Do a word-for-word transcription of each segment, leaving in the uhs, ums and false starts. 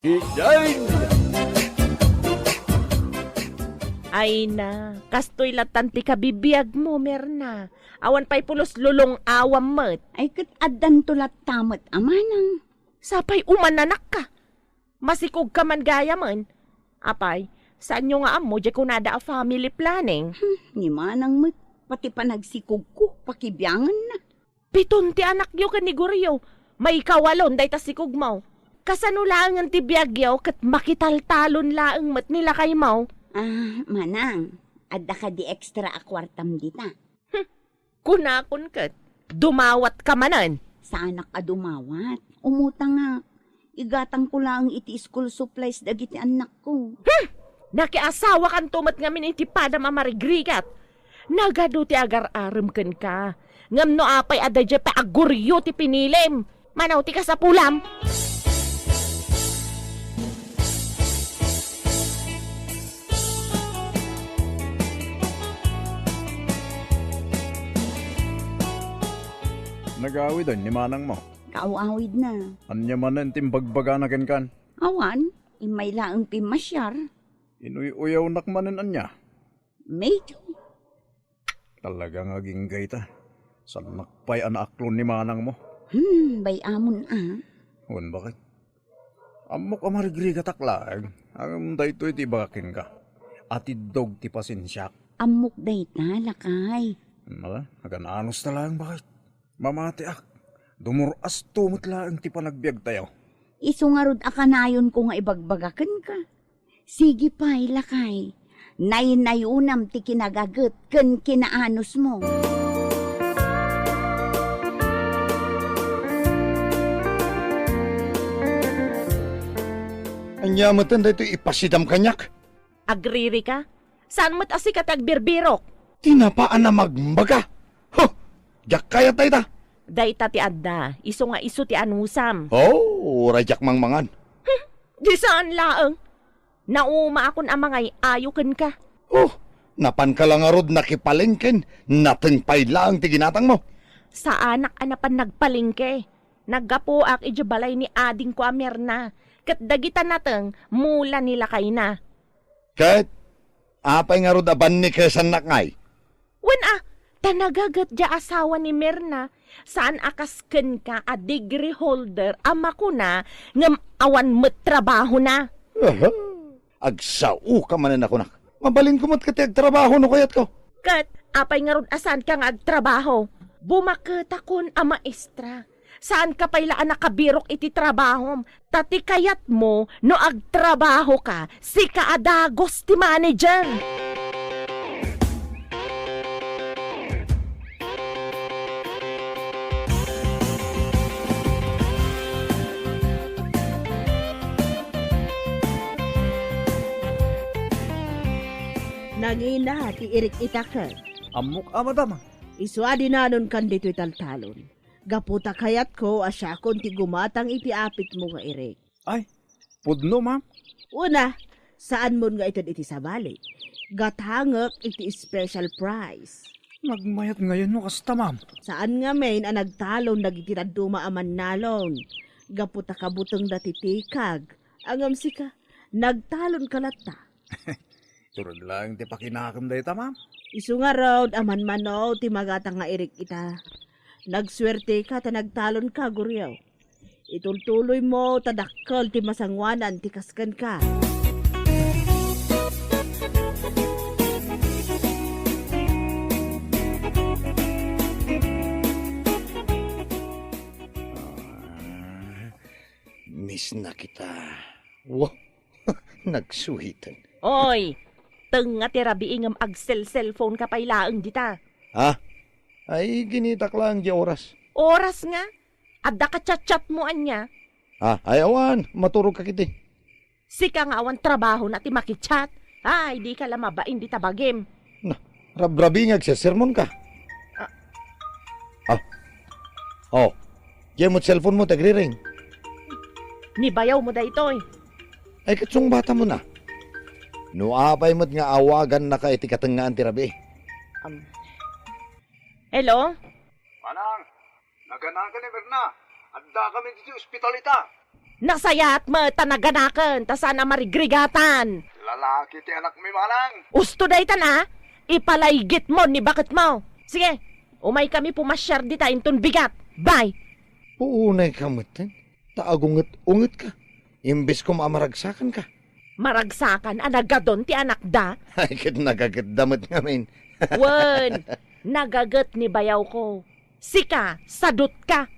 Ay na, kastoy latan ti kabibiagmo, Mirna. Awan pay pulos lulong-awam met. Ay, ket addanto latta met a manang. Sapay umananakka. Masikogka man gayamen. Apay, saanyo nga ammo diay kunada a family planning? Hmm, ni manang met, pati panagsikogko, pakibianganna. Piton ti anakyo ken ni Goryo. Maikawalon dayta sikogmo. Kasano laengen ti biagyo ket makitaltalon laeng met ni lakaymo? Ah, manang, adda kadi extra a kuartam dita? Hmm, kunakon ket, dumawatka manen. Saanak a dumawat. Umutangak. Igatangko laeng iti school supplies dagiti annakko. Hmm! Nakiasawakanto met ngamin iti padam a marigrigat. Nagadu ti agar-arem kenka. Ngem no apay a daydiay pay a Goryo ti pinilim, manaw ti kasapulam. Nagawiden ni manangmo. Kaaw-awidna. Ania manen ti imbagbagana kenkan? Awan, immay laeng pimmasiar. Inuy-uyawnak manen ania? Medyo. Talaga nga agingga ita. Saannak pay a naaklon ni manangmo. Hmm, bay-amon a. Wen, baket? Ammok a marigrigatak laeng. Ngem daytoy ti ibagak kenka. Atiddog ti pasensiak. Ammok dayta, lakay. Ala, agan-anos ta laeng, baket? Mamatiak. Dumur-asto met laeng ti panagbiagtayo. Isu ngarud a kanayonko nga ibagbaga kenka. Sige pay, lakay. Naynayonam ti kinagaget ken kinaanosmo. Ania meten daytoy ipasidam kaniak? Agririka? Saan met a sika ti agbirbirok? Tinapa a namagmaga. Huh! Diak kayat dayta. Dayta ti adda, isu nga isu ti anusam. Oh, uray diak mangmangan. Hmm, di saan laeng. Naumaakon a mangay-ayo kenka. Oh, napanka la ngarud nakipalengken, nateng pay laeng ti ginatangmo. Saanak a napan nagpalengke. Naggapuak idiay balay ni adingko a Mirna, ket dagita nateng mula ni lakayna. Ket apay ngarud a bannikesannak ngay? Wen a, ta nagaget diay asawa ni Mirna, saan a kas kenka a degree holder a makuna ngem awan met trabahona. Aha, agsaoka manen a kunak. Mabalinko met ket ti agtrabaho no kayatko. Ket apay ngarud a saanka nga agtrabaho? Bumaketakon a maestra. Saanka pay la a nakabirok iti trabahom, ta ti kayatmo no agtrabahoka, sika a dagus ti manager. Nangina ti irik ita ket. Ammok a, madam. Isu a dinanonkan ditoy taltalon. Gapu ta kayatko a siakon ti gumatang iti apitmo nga irik. Ay, pudno, ma'am? Una, saanmon nga ited iti sabali. Gatangek iti special price. Nagmayat ngayon no kasta, ma'am. Saan ngamin a nagtalon dagiti dadduma a mannalon. Gapu ta kabutengda ti tikag. Ngem sika, nagtalonka latta. Tured laeng ti pakinakem dayta, ma'am. Isu ngarud a manmano ti magatang nga irik ita. Nagsuerteka ta nagtalonka, Goryo. Itultuloymo ta dakkel ti masangoanan ti kas kenka. Ah, miss na kita. Wow. Nagsuhiten. Oy, tengnga ti rabii ngem agselselphoneka pay laeng dita. Ha? Ay, ginitak laeng diay oras. Oras nga? Adda ka chat-chatmo ania? Ha? Ay, awan, maturogka ketdi. Sika nga awan trabahona ti makichat. Ay, dika la mabain dita bagim. Na, rabrabii nga agsesermonka. Ah. Ah. Oh, diay met cellphone mo ti agriring. Ni bayawmo daytoy. Ay, ket sungbatamon a. No apay met nga awagannaka iti katengngaan ti rabii. Um. Hello? Manang, naganakan ni Mirna. Addakami ditoy ospital ita. Nasayaat met ta naganaken ta saan a marigrigatan. Lalaki ti anakmi, manang. Usto daytan a, ipalaygitmo ni baketmo. Sige, umaykami pumasiar dita inton bigat. Bye! Uunayka metten, ta agunget-ungetka, imbes koma a maragsakanka. Maragsakan a nagadon ti anakda? Ay, ket nagagutda met ngamin. Wen, nagaget ni bayawko. Sika, sadutka.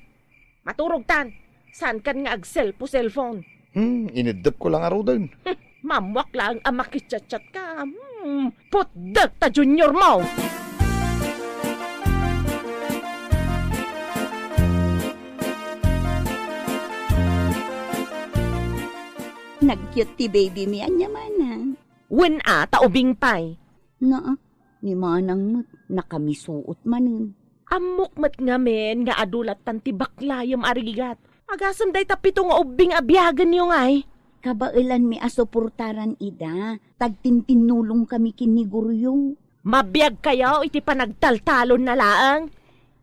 Maturogtan, saankan nga agselpo-selfon. Hmm, ineddepko la ngaruden. Hmm, maammoak laeng a makichatchatka. Hmm, putdek ta juniormo! Nag-cute ti baby mi ania, manang. Wen a, ta ubing pay. Naa, ni manang met, nakamisuot manen. Ammok met ngamin nga adu lattan ti baklayem a rigat. Agasem dayta pito nga ubbing a biagenyo ngay. Kabaelanmi a suportaran ida, tagtintinnulongkami ken ni Goryo. Mabiagkayo iti panagtaltalonna laeng?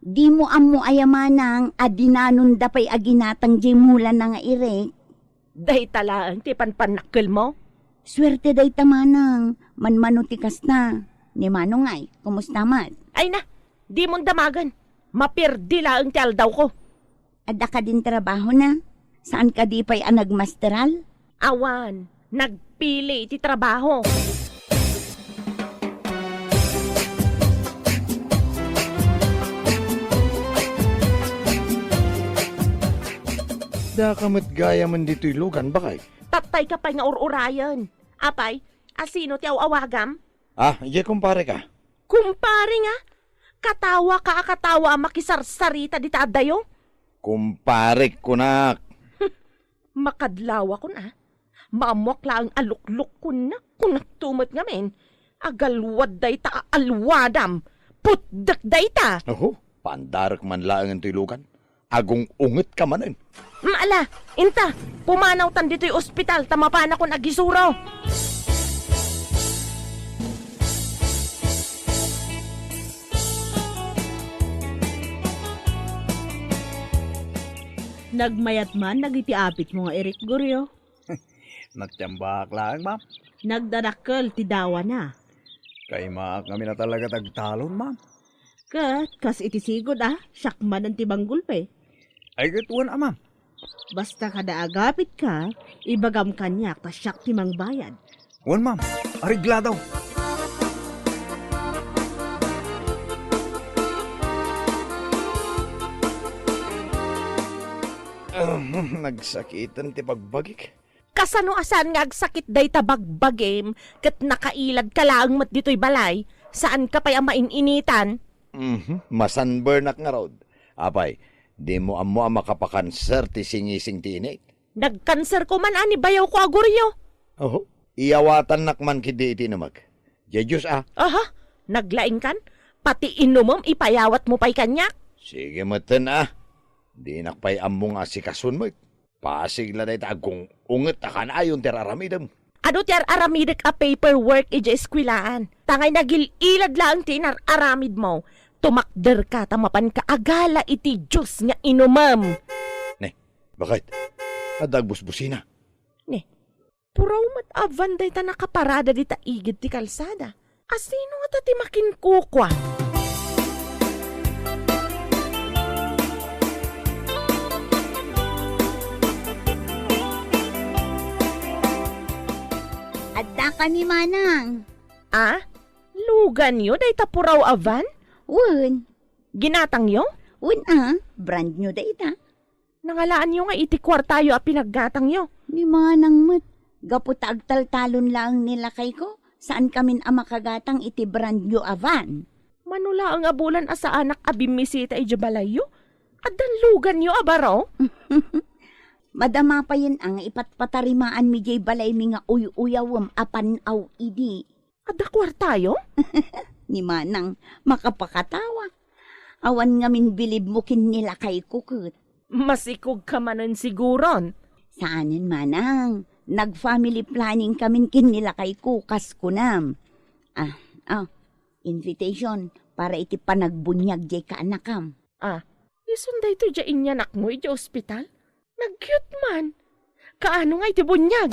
Dimo ammo aya, manang, a dinanonda pay a ginatang diay mulana nga irek? Dayta laeng ti panpannakkelmo? Suerte dayta, manang. Manmano ti kasta. Ni manong ay, kumusta met? Ay na, dimon damagen. Maperdi laeng ti aldawko. Adda kadin trabahona? Saan kadi pay a nagmasteral? Awan, nagpili iti trabaho. Daka met gayamen ditoy lugan, bakay? Tattayka pay nga ur-urayen. Apay, asino ti aw-awagam? Ah, idiay kumpareka. Kumpare nga? Katawaka a katawa a makisarsarita dita addayo? Kumparek, kunak. Makadlawakon a. Maammoak laeng a luklukkonna, kunakto met ngamin. Agalwad dayta a alwadam. Putdek dayta! Oho, pandarek man laengen toy lugan. Agung-ungetka manen. Mm, ala, inta, pumanawtan ditoy ospital ta mapanakon agisuro. Nagmayat man dagiti apitmo nga irikgoryo? Natiambaak laeng, ma'am. Nagdadakkel ti dawana. Kaimaak ngamin a talaga ti agtalon, ma'am. Ket kas iti sigud a, siak manen ti manggulpi. Ay, ket wen a, ma'am. Basta kada agapitka, ibagam kaniak ta siak ti mangbayad. Wen, ma'am. Areglado. Ahem, nagsakiten ti bagbagik. Kasano a saan nga agsakit dayta bagbagim ket nakailad ka laeng met ditoy balay? Saan ka pay a main-initan? Mhm, masanburnak ngarud. Apay, dimo ammo a makapakanser ti singising ti init? Nagkanser ko man a ni bayawko a goryo. Oho, iyawatannak man ketdi iti inumek. Diay Dios a. Aha, naglaingkan? Pati inumem ipayawatmo pay kaniak? Sige metten a. Dinak pay ammo nga asikasuan met. Pasig la dayta agung-unget a kanayon ti ar-aramidem. Adu ti ar-aramidek a paperwork idiay eskuelaan. Tangay nagil-ilad laeng ti inar-aramidmo. Tumakderka ta mapanka agala iti Dios nga inumem. Ne, baket? Adda agbusbusina. Ne, puraw met a van dayta nakaparada dita igid ti kalsada. Asino ngata ti makinkukua? Addaka ni Manang. Ah? Luganyo dayta puraw a van? Wen. Ginatangyo? Wen a, brand new dayta. Nangalaanyo nga iti kuartayo a pinaggatangyo. Ni Manang met, gapu ta agtaltalon laeng ni lakayko, saankamin a makagatang iti brand new a van. Mano laeng a bulan a saanak a bimmisita idiay balayyo? Addan luganyo a baro? Madama payen a nga ipatpatarimaanmi diay balaymi nga uy-uyawem a pan-aw idi. Adda kuartayo? Ni Manang, makapakatawa. Awan ngamin bilibmo ken ni lakayko ket. Masikog ka manen siguron. Saanen, Manang. Nag-family planning kamin ken ni lakayko, kas kunam. Ah, ah, invitation para iti panagbuniag diay kaanakam. Ah, isun daytoy diay inyanakmo idiay ospital? Nag-cute man. Kaano nga iti buniag?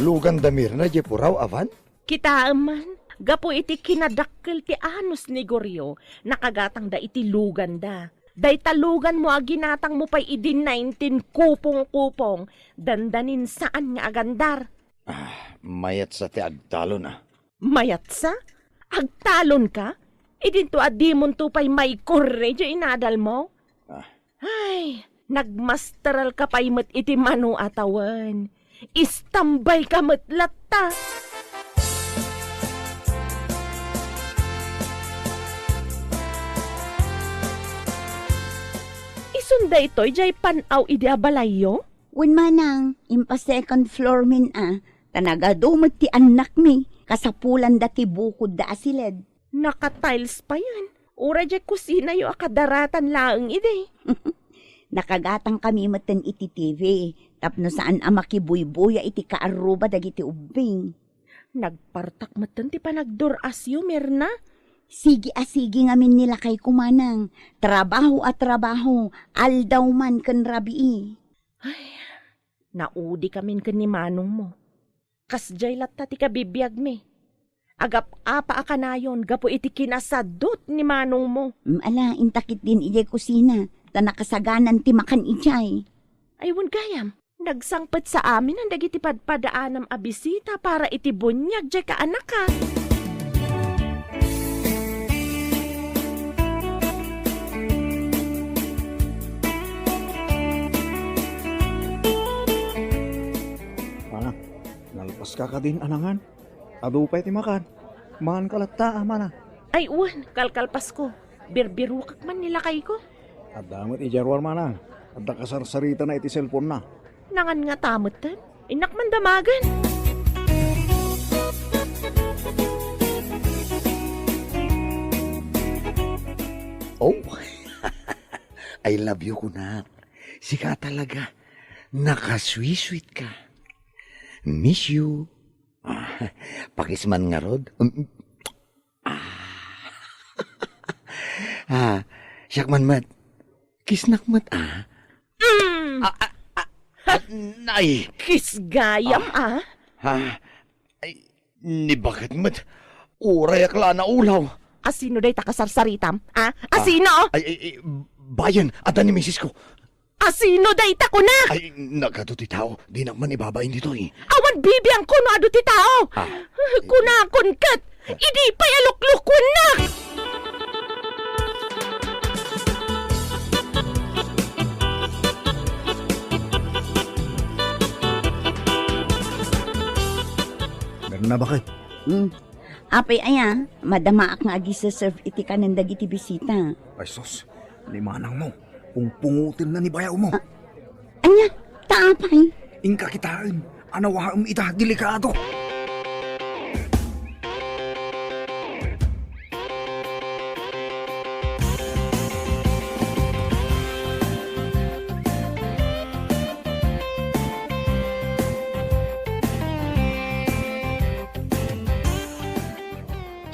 Luganda Mirna diay puraw a van? Kitaem man, gapu iti kinadakkel ti anus ni Goryo, nakagatangda iti luganda. Dayta luganmo a ginatangmo pay idi nineteen kupong-kupong, dandanin saan nga agandar. Ah, mayatsa ti agtalon, ah. Mayatsa? Agtalonka? Idinto a dimonto pay maikurre diay inadalmo? Ah. Ay, nagmastaralka pay met iti mano a tawen. Istambayka met latta. Isun daytoy diay pan-aw idi a balayyo? Wen manang, impa-second floor min a, ta nagadu met ti annakmi, kasapulanda ti bukodda a siled. Naka-tiles payen. Uray diay kusinayo a kadaratan laeng idi. Nakagatangkami metten iti T V, tapno saan a makibuybuya iti kaarruba dagiti ubbing. Nagpartak metten ti panagdur-asyo, Mirna. Sige a sige ngamin ni lakayko manang. Trabaho a trabaho, aldaw man ken rabii. Ay, naudikamin ken ni manongmo. Kasdiay latta ti kabibiagmi. Agap-apa a kanayon gapu iti kinasadut ni manongmo. Mm, ala, inta ketdin idiay kusina, ta nakasaganan ti makan idiay. Ay, wen gayam, nagsangpet sa amin dagiti padpadaanam a bisita para iti buniag diay kaanaka. Manang, nalpaska kadin a nangan? Adu pay ti makan. Manganka latta, a, manang. Ay, wen, kalkalpasko. Birbirokak man ni lakayko. Adda met idiay ruar, manang. Adda kasarsaritana iti cellphone-na. Nangan ngata metten. Innak man damagen. Oh, I love you, kunak. Sika talaga. Nakasweet-sweet ka. Miss you. Ah, pakis man ngarud. Mm, mm. Ah. Ah, siak man met. Kisnak met, ah. Mm. Ah, ah, ah, ah, nay. Kiss gayam, ah. Ah, ay, ni bakit met. Urayak la naulaw. Asino dayta kasarsaritam? Ah, asino? Ay, ay, ay, bayan, adda ni misis ko. Asino dayta kunak? Ay, nagadu ti tao. Dinak man ibabain ditoy. Awan bibiangko no adu ti tao. Ah. Kunakon ket, idi pay a luklukuennak. Meron na ba kay? Hmm. Apay aya, madamaak nga agiserserve iti kanen dagiti bisita. Ay sus, ni manangmo, pungpungotenna ni bayawmo. Ah, ania? Ta apay? Inka kitaen, anawaem ita, delikado.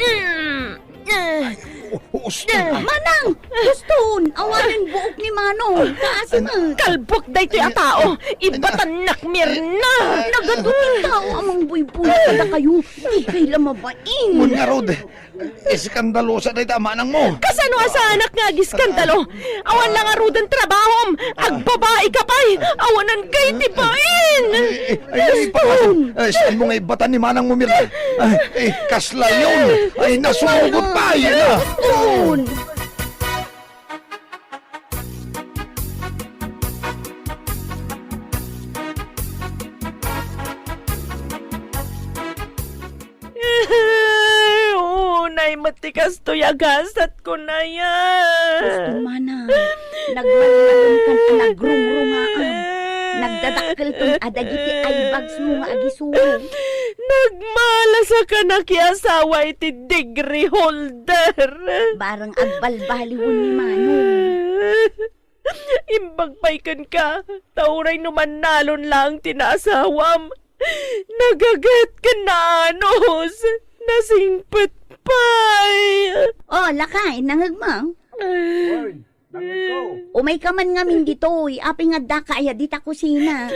Mm. Eh. Ay, u-, uston, eh, ay. Manang! Uston! Awanen buok ni Manong! Kaasi na! Kalbok daytoy a tao! Ay, ay, ibatannak, Mirna! Ay, ay. Nagadu ti tao a mangbuybuya kadakayo! Dikay la mabain! Wen ngarud, eskandalosa dayta a manangmo! Kasano a saanak nga agiskandalo? Awan la ngaruden trabahom! Agbabai ka pay! Awanan kay ti bain! Ay, ay, ay, ay, Uston! Ay, saanmo nga ibbatan ni manangmo, Mirna? Ay, ay, kasla yun! Ay, nasugot pa! Yan na! Uston! Unay met ti kastoy a gasat, kunaya. Uston, manang, nagmalmalonkan a nagrugrungaam. Nagdadakkelton a dagiti eye bags mo nga agisuro. Nagmalas a kanakiasawa iti degree holder. Bareng agbalbaliwen ni Manong. Imbag pay kenka, ta uray no mannalon laeng ti naasawam, nagaget ken naanus, nasingpet Ay! Oh, lakay, nangegmo? Oy, nangegko. Umayka man ngamin ditoy, apay nga addaka aya dita kusina?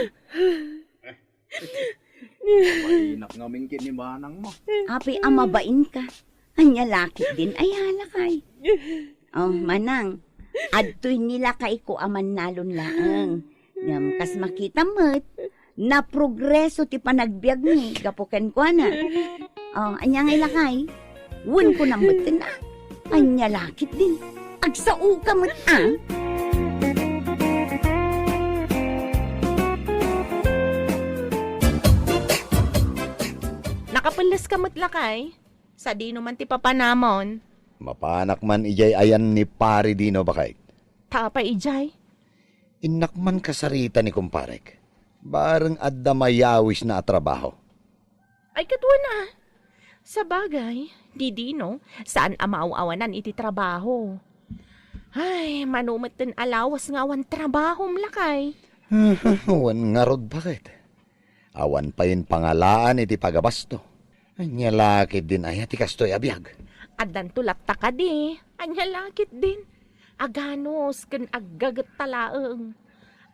Mainak ngamin ken ni manangmo. Apay a mabainka. Ania la ketdin aya, lakay? Oh, manang, adtoy ni lakayko a mannalon laeng. Ngem kas makitam met, naprogreso ti panagbiagmi gapu kenkuana. Oh, ania ngay, lakay? Wen kunam metten a. Ania la ketdin? Agsaoka met a. Nakapelleska met, lakay? Sadino man ti papanamon? Mapanak man idiay ayan ni Pare Dino, baket. Ta apay idiay? Innak man kasarita ni kumparek. Bareng adda mayawisna a trabaho. Ay, ket wen a. Sabagay, ni Dino, saan a maaw-awanan iti trabaho. Ay, mano metten a lawas nga awan trabahom, lakay. Wen ngarud, baket. Awan payen pangalaan iti pagabasto. Ania la ketdin aya ti kastoy a biag? Addanto latta kadi. Ania la ketdin? Aganus ken aggaget ta laeng.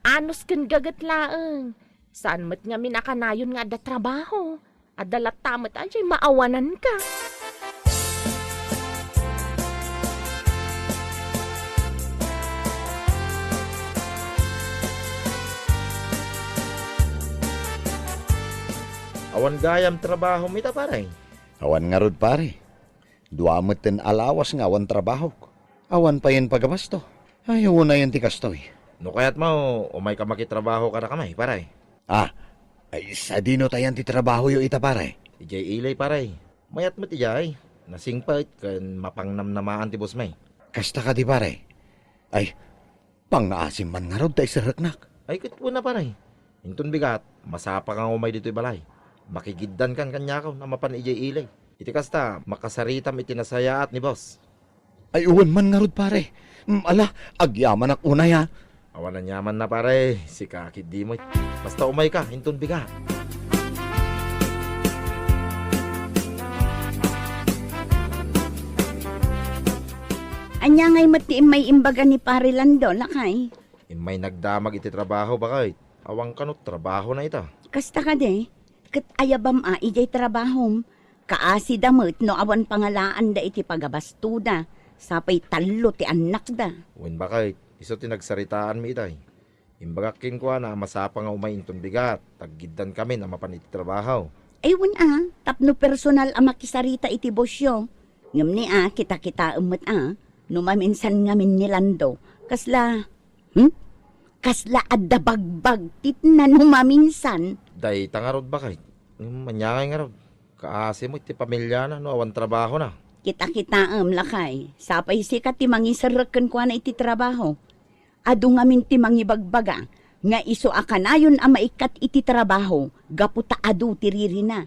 Anus ken gaget laeng. Saan met ngamin a kanayon nga adda trabaho. Adda latta met a diay maawananka. Awan gayam trabahom ita, pare? Awan ngarud, pare. Dua metten a lawas nga awan trabahok. Awan payen pagabasto. Ay, unayen ti kastoy. No kayatmo, umayka makitrabaho kadakami, pare. Ah, ay, sadino tayan ti trabahoyo ita, pare? Idiay ili, pare. Mayat met idiay. Nasingpet ken mapangnamnamaan ti boss mi. Kasta kadi, pare? Ay, pangngaasim man ngarud ta iserreknak. Ay, ket wen a, pare. Inton bigat, masapa nga umay ditoy balay. Makigiddankan kaniakon a mapan idiay ili. Iti kasta, makasaritam iti nasayaat ni boss. Ay, wen man ngarud, pare. Mm, ala, agyamanak unay, a. Awan aniamanna, pare. Sika ketdi met. Basta umayka, inton bigat. Ania ngay met ti immay imbaga ni Pare Lando, lakay? Immay nagdamag iti trabaho, baket. Awan kano trabahona ita. Kasta kadi, ket ayabam a idiay trabahom. Kaasida met no awan pangalaanda iti pagabastoda, sapay tallo ti annakda. Wen, baket, isu ti nagsaritaanmi itay. Imbagak kenkuana a masapa nga umay inton bigat, ta aggiddankamin a mapan iti trabaho. Ay, wen a, tapno personal a makisarita iti bossyo. Ngem ni a, kitakitaem met a, no maminsan ngamin ni Lando, kasla, hmm? Kasla adda bagbagtitna no maminsan. Dayta ngarud, baket. Ngem ania ngay ngarud? Kaasi met ti pamiliana no awan trabahona. Kitakitaem, lakay. Sapay sika ti mangiserrek kenkuana iti trabaho. Adu ngamin ti mangibagbaga nga isu a kanayon a maikkat iti trabaho gapu ta adu ti ririna.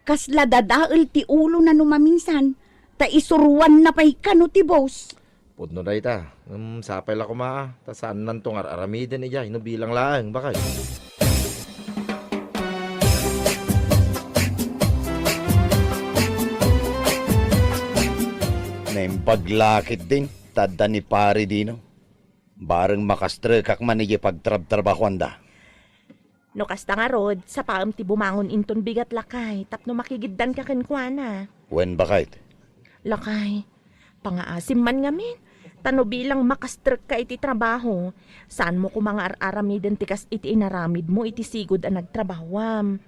Kasla dadael ti ulona no maminsan, ta isuruanna pay kano ti boss. Pudno dayta. Ngem sapay la koma, ta saannanto nga ar-aramiden idiay no bilang laeng, baket. Naimbag la ketdin, ta adda ni Pare Dino. Bareng makastrekak man idiay pagtrabtrabahoanda. No kasta ngarud, sapaem ti bumangon inton bigat, lakay, tapno makigiddanka kenkuana. Wen, baket. Lakay, pangngaasim man ngamin, ta no bilang makastrekka iti trabaho, saanmo koma nga ar-aramiden ti kas iti inaramidmo iti sigud a nagtrabahoam.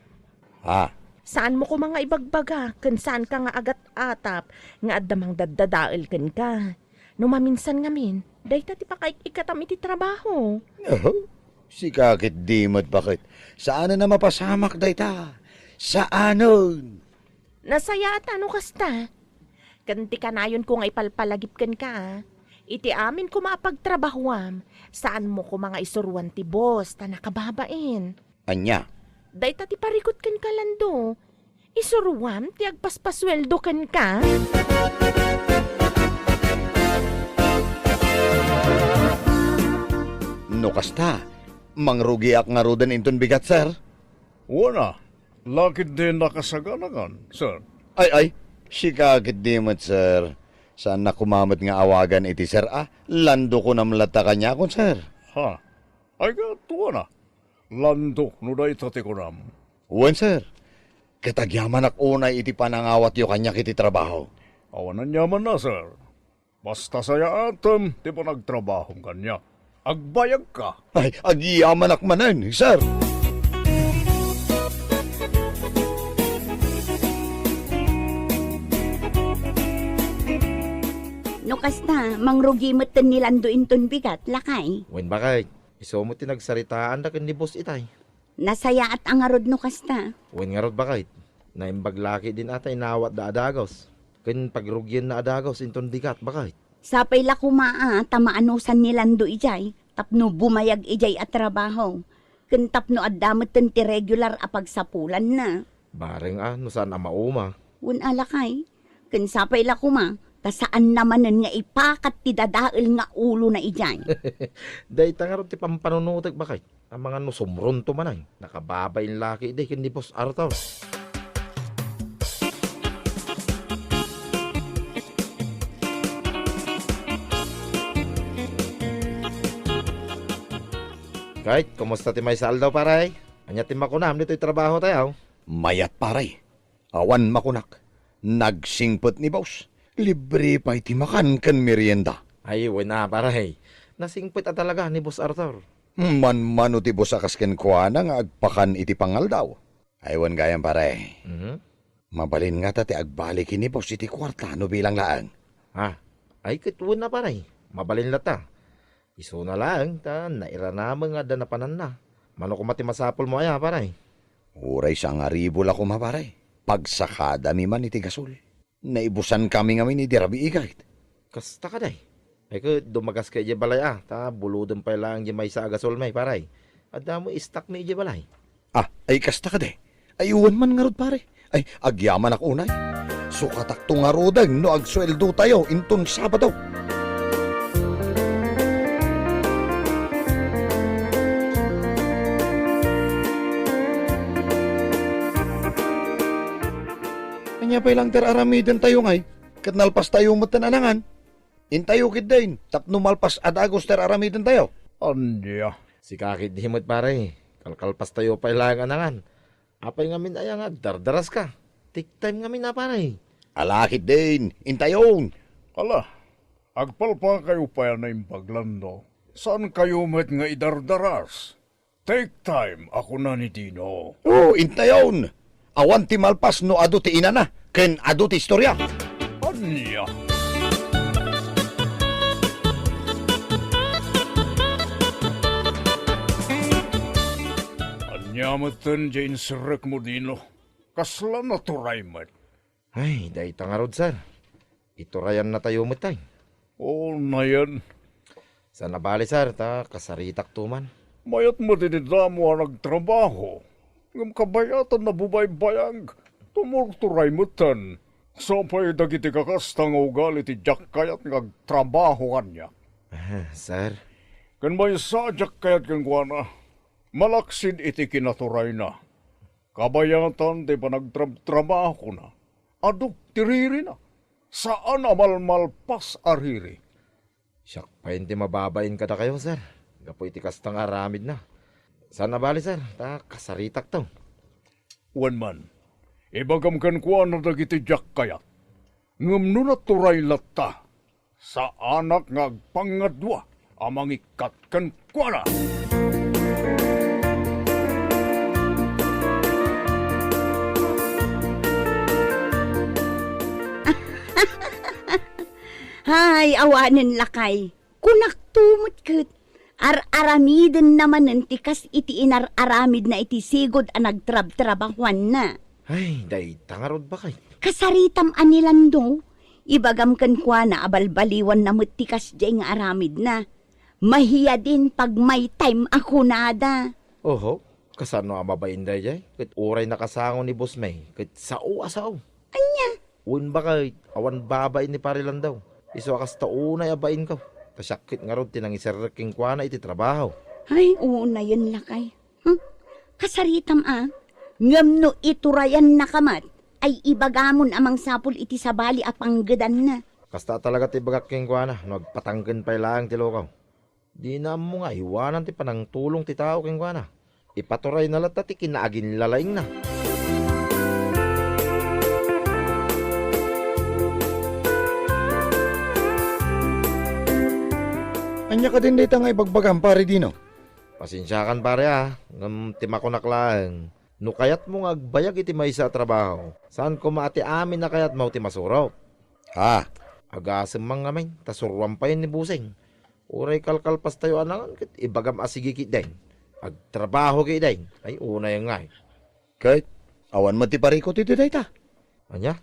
Ah. Saanmo koma nga ibagbaga ken saanka nga agat-atap nga adda mangdaddadael kenka. No maminsan ngamin, dayta ti pakaik-ikkatam iti trabaho. Oho. Sika ketdi met, baket. Saanen a mapasamak dayta. Saanen. Nasayaat a no kasta. Ken ti kanayonko nga ipalpalagip kenka, a, iti amin koma a pagtrabahoam, saanmo koma nga isuruan ti boss ta nakababain. Ania? Dayta ti parikut kenka, Lando. Isuruam ti agpaspasueldo kenka. No kasta, mangrugiak ngaruden inton bigat, sir? Wen a, lakay ti nakasaganakan, sir. Ay, ay, Sika ketdi met, sir. Saannak koma met nga awagan iti sir a. Lando kunam latta kaniakon, sir. Ha? Ay, ket wana. Lando no dayta ti kunam. Wen, sir. Ket agyamanak unay iti panangawatyo kaniak iti trabaho. Awan aniamanna, sir. Basta sayaatem ti panagtrabahom kaniak. Agbayagka. Ay, agyamanak manen, sir. No kasta, mangrugi metten ni Lando inton bigat, lakay. Wen, bakit? Isu met ti nagsaritaanda ken ni boss itay. Nasayaat a ngarud no kasta. Wen ngarud, bakit? Naimbag la ketdin a ta inawatda a dagus. Ken pagrugianna a dagus inton bigat, bakit? Sapay la koma a ta maanusan ni Lando idiay tapno bumayag idiay a trabaho. Ken tapno adda metten ti regular a pagsapulanna. Bareng a, no saan a mauma. Wen a, lakay. Ken sapay la koma, ta saanna manen nga ipakat ti dadael nga ulona idiay. Dayta ngarud ti pampanunotek, bakit? Amangan no sumrunto manen. Nakababain la ketdi ken ni Boss Arthur. Kayt, kumusta ti maysa aldaw, pare? Ania ti makunam ditoy trabahotayo? Mayat, pare. Awan makunak. Nagsingpet ni boss. Libre pay ti makan ken merienda. Ay, wen a, pare. Nasingpet a talaga ni Boss Arthur. Manmano ti boss a kas kenkuana nga agpakan iti pangaldaw. Ay, wen gayam, pare. Mhm. Mabalin ngata ti agbalik ni boss iti kuarta no bilang laeng. Ah, ay, ket wen a, pare. Mabalin latta. Isuna laeng ta nairanameng nga adda napananna. Mano koma ti masapulmo aya, pare? Uray sangaribu la koma, pare. Pagsakadami man iti gasol. Naibusankami ngamin idi rabii, kayt. Kasta kadi. Ay ket, dumagaska idiay balay a, ta bulodem pay laeng diay maysa a gasolmi, pare. Adda met istakmi idiay balay. Ah, ay kasta kadi. Ay, wen man ngarud, pare. Ay, agyamanak unay. Sukatakto ngaruden no agsueldotayo inton Sabado. Ania pay laeng ti ar-aramidentayo ngay, ket nalpastayo metten a nangan? Intayo ketdin, tapno malpas a dagus ti ar-aramidentayo. Ania? Sika ketdi met, pare. Kalkalpastayo pay laeng a nangan. Apay ngamin aya nga agdardaraska? Take time ngamin a, pare. Ala ketdin, intayon. Ala, agpalpakayo pay a naimbag, Lando. Saankayo met nga idardaras. Take time, a kuna ni Dino. O, intayon. Awan ti malpas no adu ti inana, ken adu ti istorya. Ania? Ania metten diay inserrekmo, Dino? Kasla naturay met. Ay, dayta ngarud, sir. Iturayannatayo met, ay. O, nayen. Saan a bale, sir, ta kasaritakto man. Mayat met iti damo a nagtrabaho. Ngem kabayatan a bubaybayag. Tumurturay metten. Sapay dagiti kakasta nga ugali ti diak kayat nga agtrabaho kaniak. Ah, sir. Ken maysa a diak kayat kenkuana, malaksid iti kinaturayna. Kabayatan ti panagtrabtrabahona. Adu ti ririna. Saan a malmalpas a riri. Siak pay ti mababain kadakayo, sir, gapu iti kasta nga aramidna. Saan a bale, sir, ta kasaritakto. Wen man, ibagam kenkuana dagiti diak kayat. Ngem no naturay latta, saanak nga agpangngadua a mangikkat kenkuana. Hay, awanen lakay. Kunakto met ket, ar-aramidenna manen ti kas iti inar-aramidna iti sigud a nagtrabtrabahuanna. Ay, dayta ngarud, bakay. Kasaritam a ni Lando, ibagam kenkuana a balbaliwanna met ti kasdiay nga aramidna. Mahiadin pag my time a kunada. Oho, kasano a mabain daydiay? Ket uray nakasango ni Boss May, ket sao a sao. Ania? Wen, bakay, awan babain ni Pare Lando. Isu a kasta unay a bainko. Ta siak ket ngarud ti nangiserrek kenkuana iti trabaho. Ay, unayen lakay. Hmm? Kasaritam a. Ngem no iturayannaka met, ay ibagamon a mangsapul iti sabali a panggedanna. Kasta talaga ti ibagak kenkuana no agpatangken pay laeng ti lukaw. Dina ammo nga aywanan ti panangtulong ti tao kenkuana. Ipaturayna latta ti kinaaginlalaingna. Ania kadin dayta nga ibagbagam, Pare Dino? Pasensiakan, pare, a, ngem ti makunak laeng, no kayatmo nga agbayag iti maysa a trabaho, saan koma a ti amin a kayatmo ti masurok. Ha? Agasem man ngamin, ta suroam pay ni Buseng. Uray kalkalpastayo a nangan ket ibagam a sige ketdin. Agtrabaho ketdin. Ay, unay ngay. Ket awan met ti parikut iti dayta. Ania?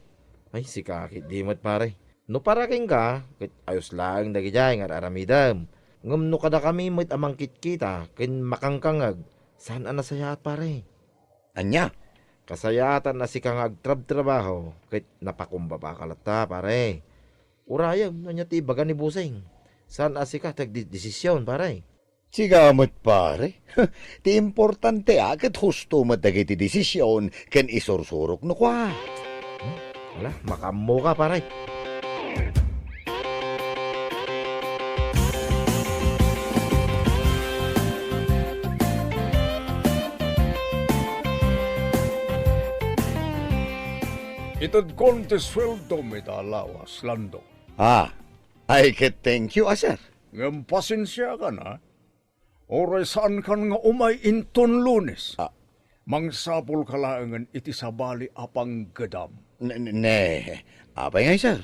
Ay, sika ketdi met, pare. No para kenka, ket ayos laeng dagidiay nga ar-aramidem. Ngem no kadakami met a mangkitkita ken makangkangeg, saan a nasayaat, pare. Ania? Kasayaatan a sika nga agtrabtrabaho ket napakumbabaka latta, pare. Urayem, ania ti ibaga ni Buseng? Saan a sika ti agdedesision, pare? Sika met, pare. Ti importante a ket husto met dagiti desision ken isursurok no kua. Hmm? Ala, makaammoka, pare. Itedkon ti sueldom ita a lawas, Lando. Ah, ay ket thank you, a, sir. Ngem pasensiakan, a. Uray saankan nga umay inton Lunes. Ah. Mangsapulka laengen iti sabali a panggedam. Ne, ne, ne. Apay ngay, sir?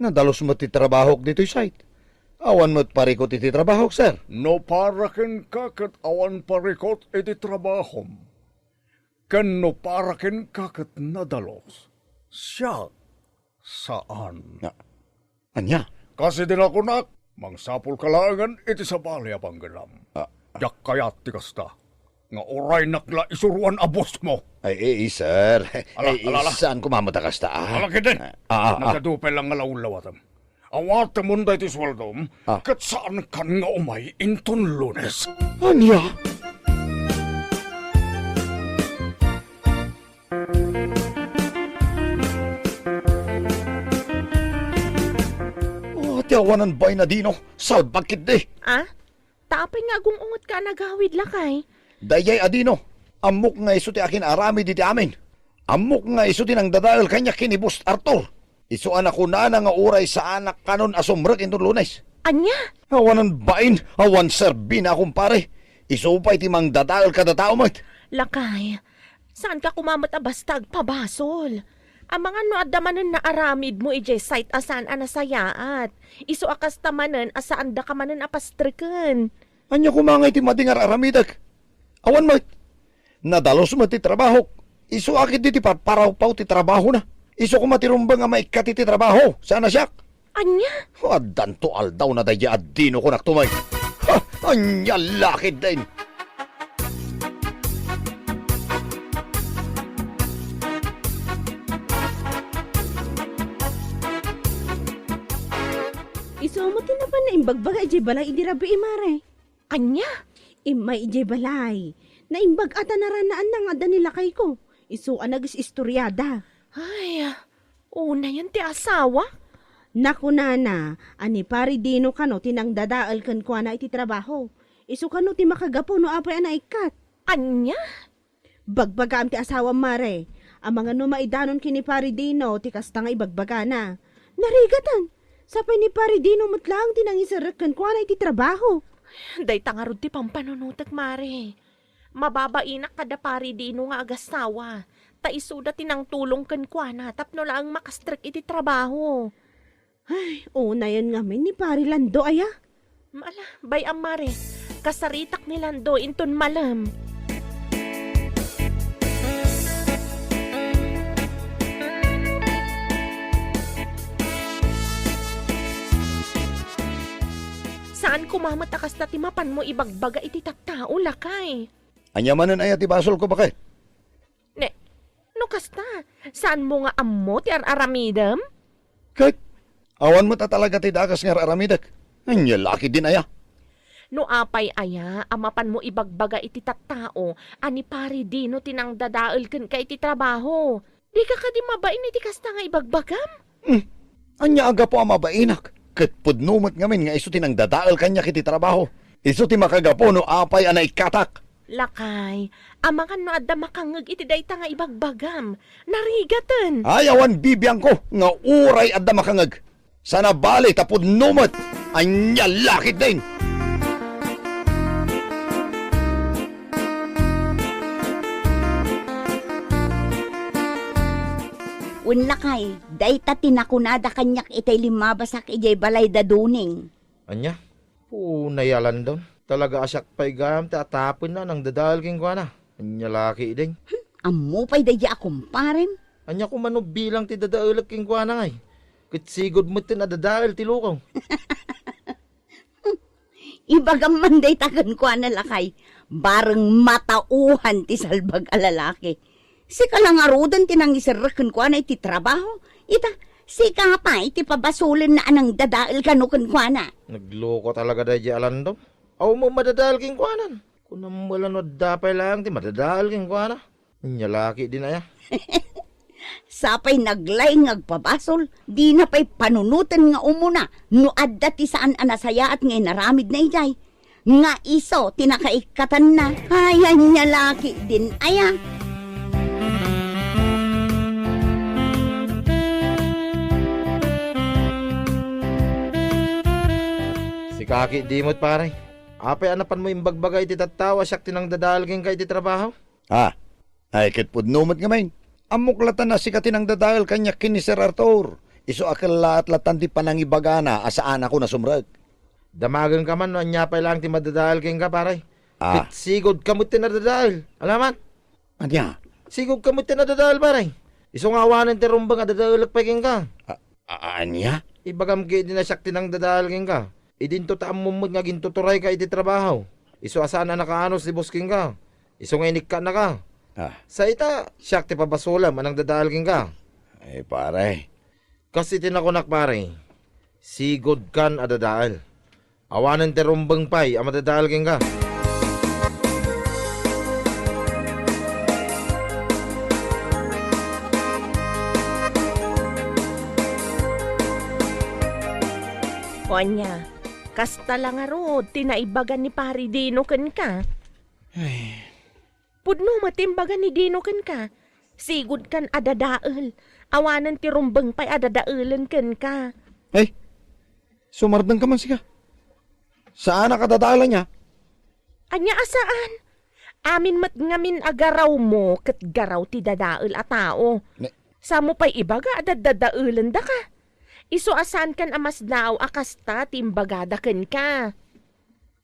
Nadalus met ti trabahok ditoy site. Awan met parikut iti trabahok, sir. No para kenka ket awan parikut iti trabahom, ken no para kenka ket nadalus, siak, saan. Ah. Ania? Kas iti nakunak, mangsapulka laengen iti sabali a panggedam. Ah. Diak kayat ti kasta, nga uraynak la isuroan a bossmo. Ay, eh, sir. Ala, eh, ala, ala. Saan koma met a kasta, a? Ala, ketdin. Ah, ah, ah. Nagadu pay lang nga laulawatem. Awatemon daytoy sueldom, ah, ket saankan nga umay inton Lunes. Ania? Oh, ti awanan bain a Dino, salbag ketdi. Ah? Ta apay nga agung-ungetka a nagawid, lakay? Daydiay a Dino, ammok nga isu ti akin-aramid iti amin. Ammok nga isu ti nangdadael kaniak ken ni Boss Arthur. Isu a nakunana nga uray saanak kanon a sumrek inton Lunes. Ania? Awanan bain, awan serbina a kumpare. Isu pay ti mangdadael kada tao met. Lakay, saanka koma met a basta agpabasol. Amangan no adda manen naaramidmo idiay site a saan a nasayaat. Isu a kasta manen a saandaka manen a pastreken. Ania koma ngay ti madi nga ar-aramidek? Awan met. Nadalus met ti trabahok. Isu a ketdi ti parparawpaw ti trabahona. Isu koma ti rumbeng a maikkat iti trabaho, saan a siak. Ania? Addanto aldawna daydiay a Dino, kunak tumay. Ha! Ania la ketdin? Isu met ti napan naimbagbaga idiay balay idi rabii, Mare. Ania? Immay idiay balay. Naimbag a ta narannaanna nga adda ni lakayko. Isu a nagis-istoriada. Ay, unayen ti asawa? Nakunana a ni Pari Dino kano ti nangdadael kenkuana iti trabaho. Isu kano ti makagapu no apay a naikkat. Ania? Bagbagaam ti asawam, Mare. Amangan no maidanon ken ni Pari Dino ti kasta nga ibagbagana. Narigaten! Sapay ni Pari Dino met laeng ti nangiserrek kenkuana iti trabaho. Dayta ngarud ti pampanunotek, Mare. Mababainak kada Pari Dino nga agasawa, ta isuda ti nangtulong kenkuana tapno laeng makastrek iti trabaho. Ay, unayen ngamin ni Pari Lando aya? Ala, bay-am, Mare. Kasaritak ni Lando inton malem. Saan koma met a kasta ti mapanmo ibagbaga iti tattao, lakay. Ania manen aya ti basolko, baket? Ne, no kasta, saanmo nga ammo ti ar-aramidem? Ket, awan met a talaga ti dakes nga ar-aramidek. Ania la ketdin aya? No apay aya a mapanmo ibagbaga iti tattao a ni Pari Dino ti nangdadael kenka iti trabaho? Dika kadi mabain iti kasta nga ibagbagam? Hmm. Ania a gapu a mabainak? Ket pudno met ngamin nga isu ti nangdadael kaniak iti trabaho. Isu ti makagapu no apay a naikkatak. Lakay, amangan no adda makangngeg iti dayta nga ibagbagam. Narigaten. Ay, awan bibiangko nga uray adda makangngeg. Saan a bale ta pudno met. Ania la ketdin? Wen lakay, dayta ti nakunada kaniak itay limmabasak idiay balay da Doning. Ania? Unay a landon. Talaga a siak pay gayam ti atapenna a nangdadael kenkuana. Ania la ketdin? Hmm, ammo pay daydi a kumparem? Ania koma no bilang ti dadaelek kenkuana ngay? Ket sigud metten a dadael ti lukaw. Ibagam man dayta kenkuana, lakay. Bareng matauhan ti salbag a lalaki. Sika la ngaruden ti nangiserrek kenkuana iti trabaho. Ita, sika pay ti pabasolenna a nangdadael kano kenkuana. Nagluko talaga daydi a landon. Awan met madadael kenkuanan. Kunam met la no adda pay laeng ti madadael kenkuana. Ania la ketdin aya? Sapay naglaing nga agpabasol, dina pay panunoten nga umuna no adda ti saan a nasayaat nga inaramidna idiay. Nga isu ti nakaikkatanna. Ay, ania la ketdin aya? Sika ketdi met, pare. Apay a napanmo imbagbaga iti tattao a siak ti nangdadael kenka iti trabaho? Ah, ay, ket pudno met ngamin. Ammok latta a sika ti nangdadael kaniak ken ni Sir Arthur. Isu a kellaat latta ti panangibagana a saanakon a sumrek. Damagenka man no ania pay laeng ti madadael kenka, pare. Ah. Ket sigudka met ti nadadael. Alaman? Ania? Sigudka met ti nadadael, pare. Isu nga awanen ti rumbeng a dadaelek pay kenka. A-, a-, ania? Ibagam ketdi a siak ti nangdadael kenka. Idinto ta ammom met nga gintuturayka iti trabaho. Isu a saan a nakaanus ti boss kenka. Isu nga inikkatnaka. Ah. Sa ita, siak ti pabasolem a nangdadael kenka. Ay, pare. Kas iti nakunak, pare, sigudkan a dadael. Awanen ti rumbeng pay a madadael kenka. Ania, kasta la ngarud ti naibaga ni Pari Dino kenka? Ay. Pudno met ti imbaga ni Dino kenka. Sigudkan a dadael. Awanen ti rumbeng pay a dadaelen kenka. Ay, sumardengka man sika. Saanak a dadael ania? Ania a saan? Amin met ngamin a garawmo ket garaw ti dadael a tao. Ne- Saanmo pay ibaga a dadadaelendaka? Isu a saankan a masdaaw a kasta ti imbagada kenka.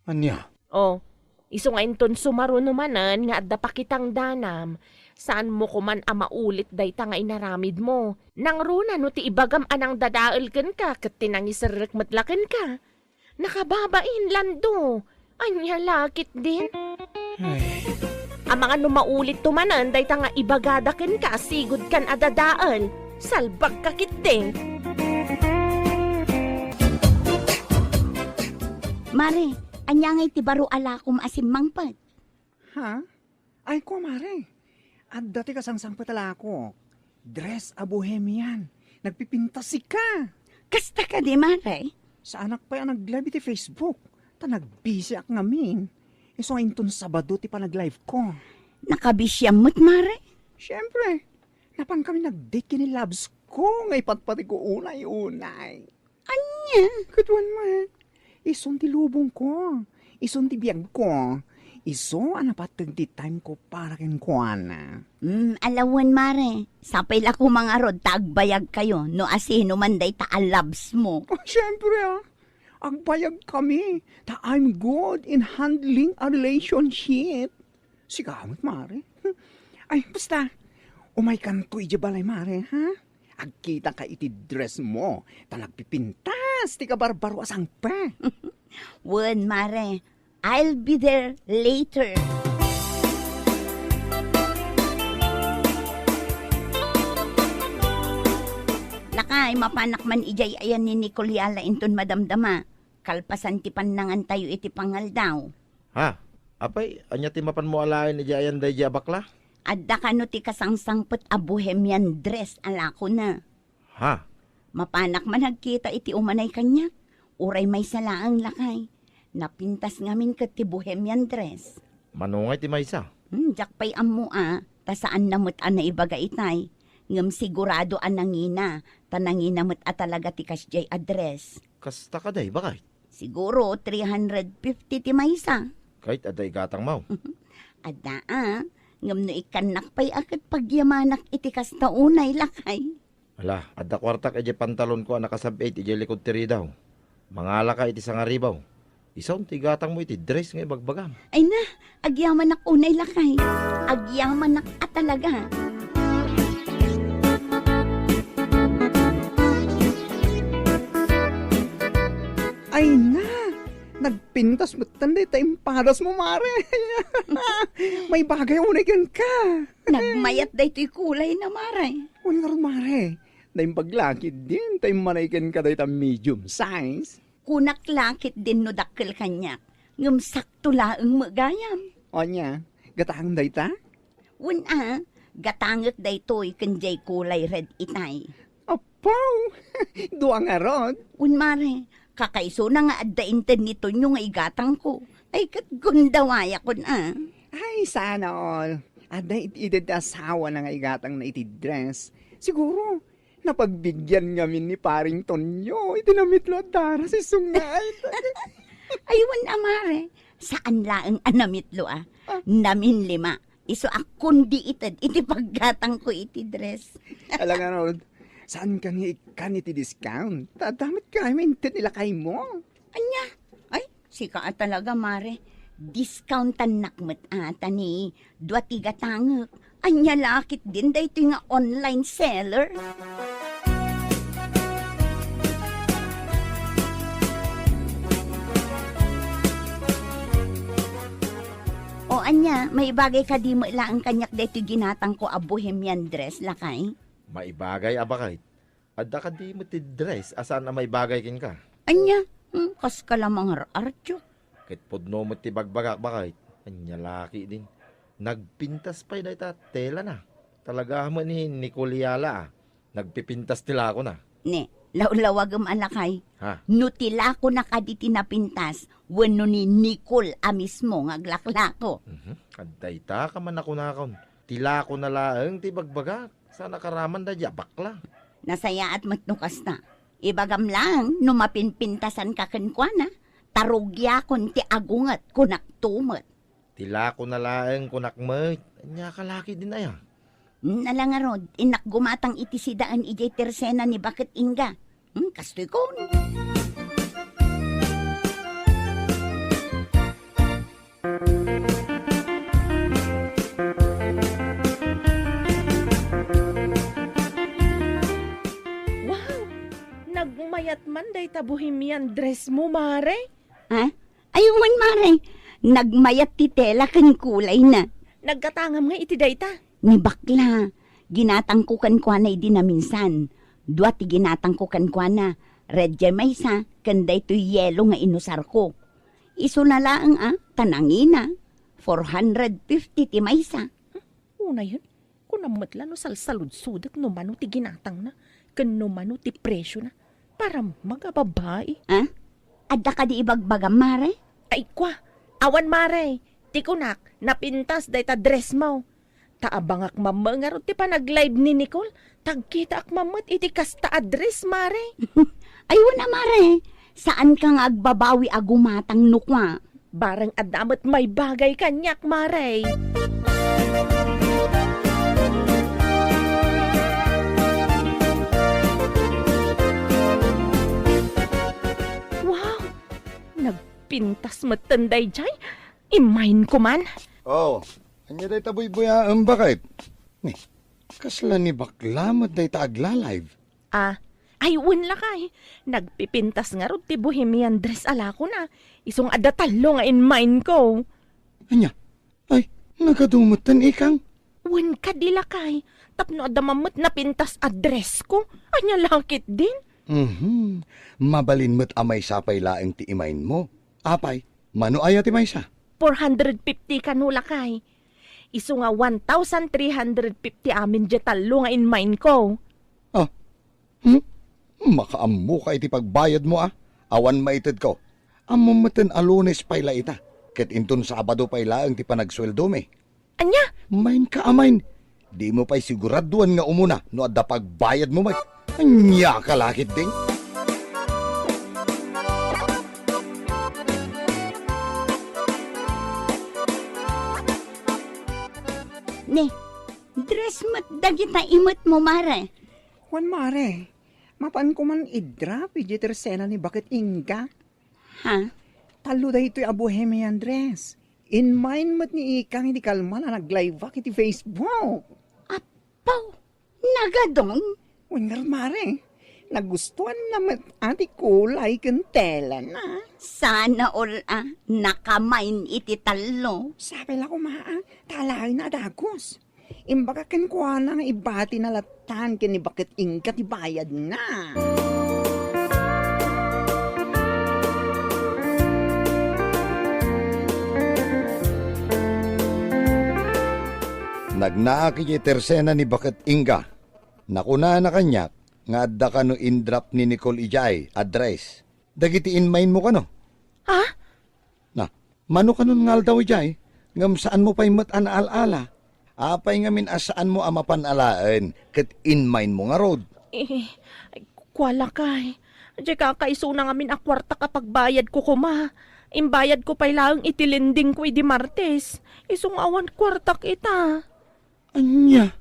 Ania? O, isu nga inton sumaruno manen nga adda pakitangdanam, saanmo koman a maulit dayta nga inaramidmo. Nangruna no ti ibagam a nangdadael kenka ket ti nangiserrek met la kenka. Nakababain, Lando. Ania la ketdin? Ay. Amangan no maulitto manen dayta nga ibagada kenka, sigudkan a dadael. Salbagka ketdi. Mare, ania ngay ti baro a lakom a simmangpet? Ha? Ay, kua, mare. Adda ti kasangsangpet a lakok. Dress a bohemian. Nagpipintas sika. Kasta kadi, mare? Saanak pay a nag-live iti Facebook. Ta nagbisiak ngamin. Isu nga inton Sabado ti panag-live ko. Nakabisiam met, mare? Siempre. Napan kami nag-date ken ni loves ko nga ipatpateg ko unay-unay. Ania? Ket wen met, isun ti lubongko, isun ti biagko, isu a napateg ti time ko para kenkuana. Hmm, ala wen, mare. Sapay la koma ngarud ta agbayagkayo no asino man dayta a loves mo. Ah, siempre, ah. Agbayag kami, ta I'm good in handling a relationship. Sika met, mare. Ay, basta, umaykanto idiay balay, mare, ha? Agkitaka iti dress mo, ta nagpipintas ti kabarbaro a sangpet. Wen, mare. I'll be there later. Lakay, mapanak man idiay ayan ni Nicoliala inton madamdama. Kalpasan ti pannangantayo iti pangaldaw. Ha? Apay, ania ti mapanmo alaen idiay ayan daydi a bakla? Adda kano ti kasangsangpet a bohemian dress a lakona? Ha? Mapanak man agkita iti umanay kaniak. Uray maysa laeng, lakay. Napintas ngamin ket ti bohemian dress. Mano ngay ti maysa? Hmm, diak pay ammo a, ta saanna met a naibaga itay. Ngem sigurado a nangina, ta nangina met a talaga ti kasdiay a dress. Kasta kadi, baket? Siguro three hundred fifty ti maysa. Ket adda igatangmo? Adda a, ngem no ikkannak pay a ket pagyamanak iti kasta unay, lakay. Ala, adda kuartak idiay pantalonko a nakasab-it idiay likod ti ridaw. Mangalaka iti sangaribaw. Isu ti igatangmo iti dress nga ibagbagam. Ay na, agyamanak unay, lakay. Agyamanak a talaga. Ay na, nagpintas metten dayta impadasmo, mare. Maibagay unay kenka. Nagmayat daytoy kulayna, mare. Wen ngarud, mare. Naimbag la ketdin ta immanay kenka dayta medium size. Kunak la ketdin no dakkel kaniak, ngem sakto laeng met gayam. Ania, gatangem dayta? Wen a, gatangek daytoy ken diay kulay red itay. Apaw! Dua ngarud? Wen, mare, kakaisuna nga adda inted ni Tonyo nga igatangko. Ay, ket gundawayakon a. Ay, sana all. Adda it-, inted ti asawana nga igatangna iti dress. Siguro, napagbigyan ngamin ni Paring Tonyo iti namitlo a daras isu nga. Ay, wen a, mare, saan laeng a namitlo a. Ah. Naminlima. Isu a kundi ited iti paggatangko iti dress. Ala ngarud, saanka nga ikkan iti discount? Ta adda met gayam inted ni lakaymo. Ania? Ay, sika a talaga, mare. Discountannak met a, ta ni dua ti gatangek. Ania la ketdin daytoy nga online seller? O ania, maibagay kadi met laeng kaniak daytoy ginatangko a bohemian dress, lakay? Maibagay a baket. Adda kadi met ti dress a saan a maibagay kenka? Ania? Hmm, kaska la mangar-artyo. Ket pudno met ti bagbagak, baket. Ania la ketdin? Nagpintas pay dayta telana. Talaga met ni Nicole Yala a. Nagpipintas ti lakona. Ne, lawlawagem a lakay. Ha? No ti lakona kadi ti napintas, wenno ni Nicole a mismo nga aglaklako. Mhm. Adda ita ka man a kunakon. Ti lakona laeng ti ibagbagak. Saan a karaman daydiay a bakla. Nasayaat met no kasta. Ibagam laeng no mapinpintasanka kenkuana, ta rugiakon ti agunget, kunakto met. Ti lakona laeng kunak met, ania ka la ketdin aya? Hmm, ala ngarud, innak gumatang iti sidaen idiay tersena ni baket Inga. Hmm, kastoy kun. Wow! Nagmayat man dayta bohemian dress mo, mare? Ha? Ay, wen, mare. Nagmayat ti tela ken kulayna. Naggatangam nga iti dayta? Ni bakla. Ginatangko kenkuana idi naminsan. Dua ti ginatangko kenkuana. Red jay maysa, ken daytoy yelo nga inusarko. Isuna laeng a, ta nangina. Four hundred fifty ti maysa. Unayen, kunam met la no salsaludsodek no mano ti ginatangna, ken no mano ti presiona. Para magababai. Ah? Adda kadi ibagbagam, mare? Ay, kwa. Awan, mare. Ti kunak, napintas dayta dress mo. Ta abangak mamma ngarud ti panag-live ni Nicole. Tagkitaak mammet iti kasta a dress, mare. Ay, wen a, mare. Saanka nga agbabawi a gumatang no kua. Bareng adda met maibagay kaniak, mare. Wow! Nagpintas metten daydiay. Immayenko man. Oh, ania dayta buybuyaem, baket? Ni, kasla ni bakla met dayta agla-live? Ah, ay, wen lakay. Nagpipintas ngarud ti bohemian dress a lakona. Isu nga adda tallo nga immayenko. Ania? Ay, nagadu metten, ikang? Wen kadi, lakay. Tapno adda mammet napintas a dress ko. Ania la ketdin? Mhm. Mabalin met a maysa pay laeng ti immayenmo. Apay, mano aya ti maysa? Four hundred fifty kano, lakay. Isu nga one thousand three hundred fifty amin diay tallo nga inmainko. Ah, hmm? Makaammoka iti pagbayadmo, a? Awan maitedko. Ammom metten a Lunes pay la ita, ket inton Sabado pay laeng ti panagsueldomi. Ania? Mainka a main. Dimo pay siguraduan nga umuna no adda pagbayadmo met. Ania ka la ketdin? Ne, dress met dagita imetmo, mare. Wen, mare, mapanko man i-drop idiay tersena ni Baket Inga. Ha? Tallo daytoy a bohemian dress. Inmain met ni Ikang idi kalman a nag-live-ak iti Facebook. Apo, nagadun? Wen ngarud, mare, nagustuanna met a ti kulay ken telana. Sana all a nakamain iti tallo. Sapay la koma a, ta alaenna a dagus. Imbagak kenkuana nga ibatina lattan ken ni Baket Inga ti bayadna. Nagnaak idiay tersena ni Baket Inga. Nakunana kaniak nga adda kano in-drop ni Nicole idiay a dress. Dagiti inmainmo kano? Ha? Na, mano kanon nga aldaw idiay, ngem saanmo pay met a naal-ala? Apay ngamin a saanmo a mapan alaen ket inmainmo ngarud? Eh, ay, kua lakay. Diay kakaisuna ngamin a kuartak a pagbayadko koma. Imbayadko pay laeng iti lendingko idi Martes. Isu nga awan kuartak ita. Ania?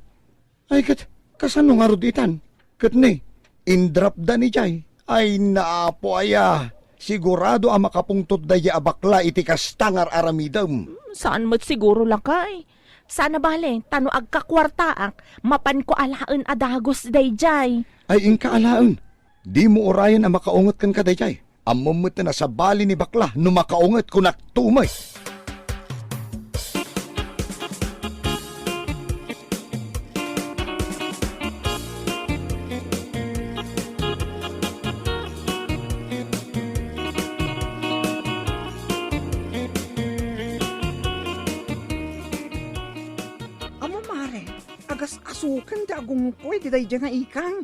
Ay, ket kasano ngarud itan? Ket ne, in-drop-da ni Jay. Ay, naapo aya! Sigurado a makapungtot daydiay a bakla iti kasta nga ar-aramidem. Hmm, saan met siguro, lakay. Sana bale, ta no agkakuartaak, mapanko alaen a dagus daydiay. Ay, inka alaen. Dimo urayen a makaunget kenka daydiay. Ammom met a sabali ni bakla no makaunget, kunak tumet. Ammom, mare, agas-asoken ti agungko iti daydiay nga ikang.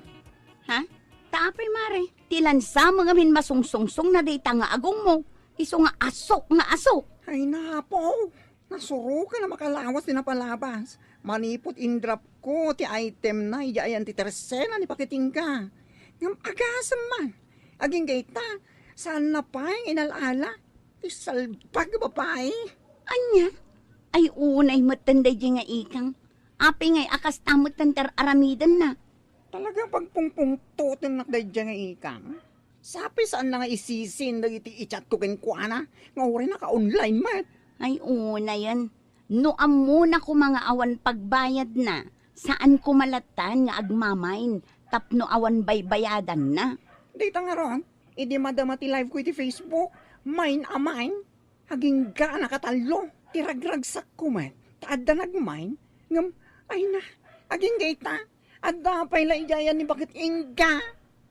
Ha? Ta apay, mare, ti lansa met ngamin masungsungsongna dayta nga agungmo, isu nga asok nga asok. Ay, napo! Nasurokan a makalawas ti napalabas. Manipud in-drop-ko ti item-na idiay ayan ti tersena ni Baket Inga. Ngem agasem man. Agingga ita, saanna pay nga inal-ala ti salbag a babai. Ania? Ay, unay metten daydiay nga ikang. Apay ngay a kasta metten ti ar-aramidenna? Talaga pagpungpungtotennak daydiay nga ikang. Sapay saanna nga isisin dagiti i-chat-ko kenkuana nga uray naka-online met. Ay, unayen. No ammona koma nga awan pagbayadna, saan koma lattan nga agmamain tapno awan baybayadanna. Dayta ngarud, idi madama ti live-ko iti Facebook, main a main. Agingga a nakatallo ti ragragsakko met, ta adda nagmain, ngem, ay na, agingga ita, adda pay la idiay ayan ni Baket Inga.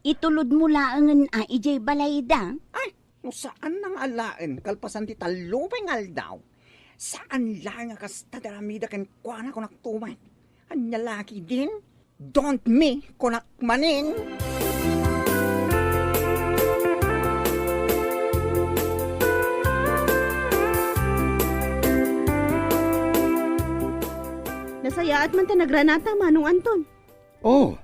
Itulodmo laengen a idiay balayda? Ay, no saan nga alaen, kalpasan ti tallo pay nga aldaw, saan laeng a kasta ti aramida kenkuana, kunak tumet. Ania la ketdin? Don't me, kunak manen. Nasayaat man ta nagranata, Manong Anton. Oh,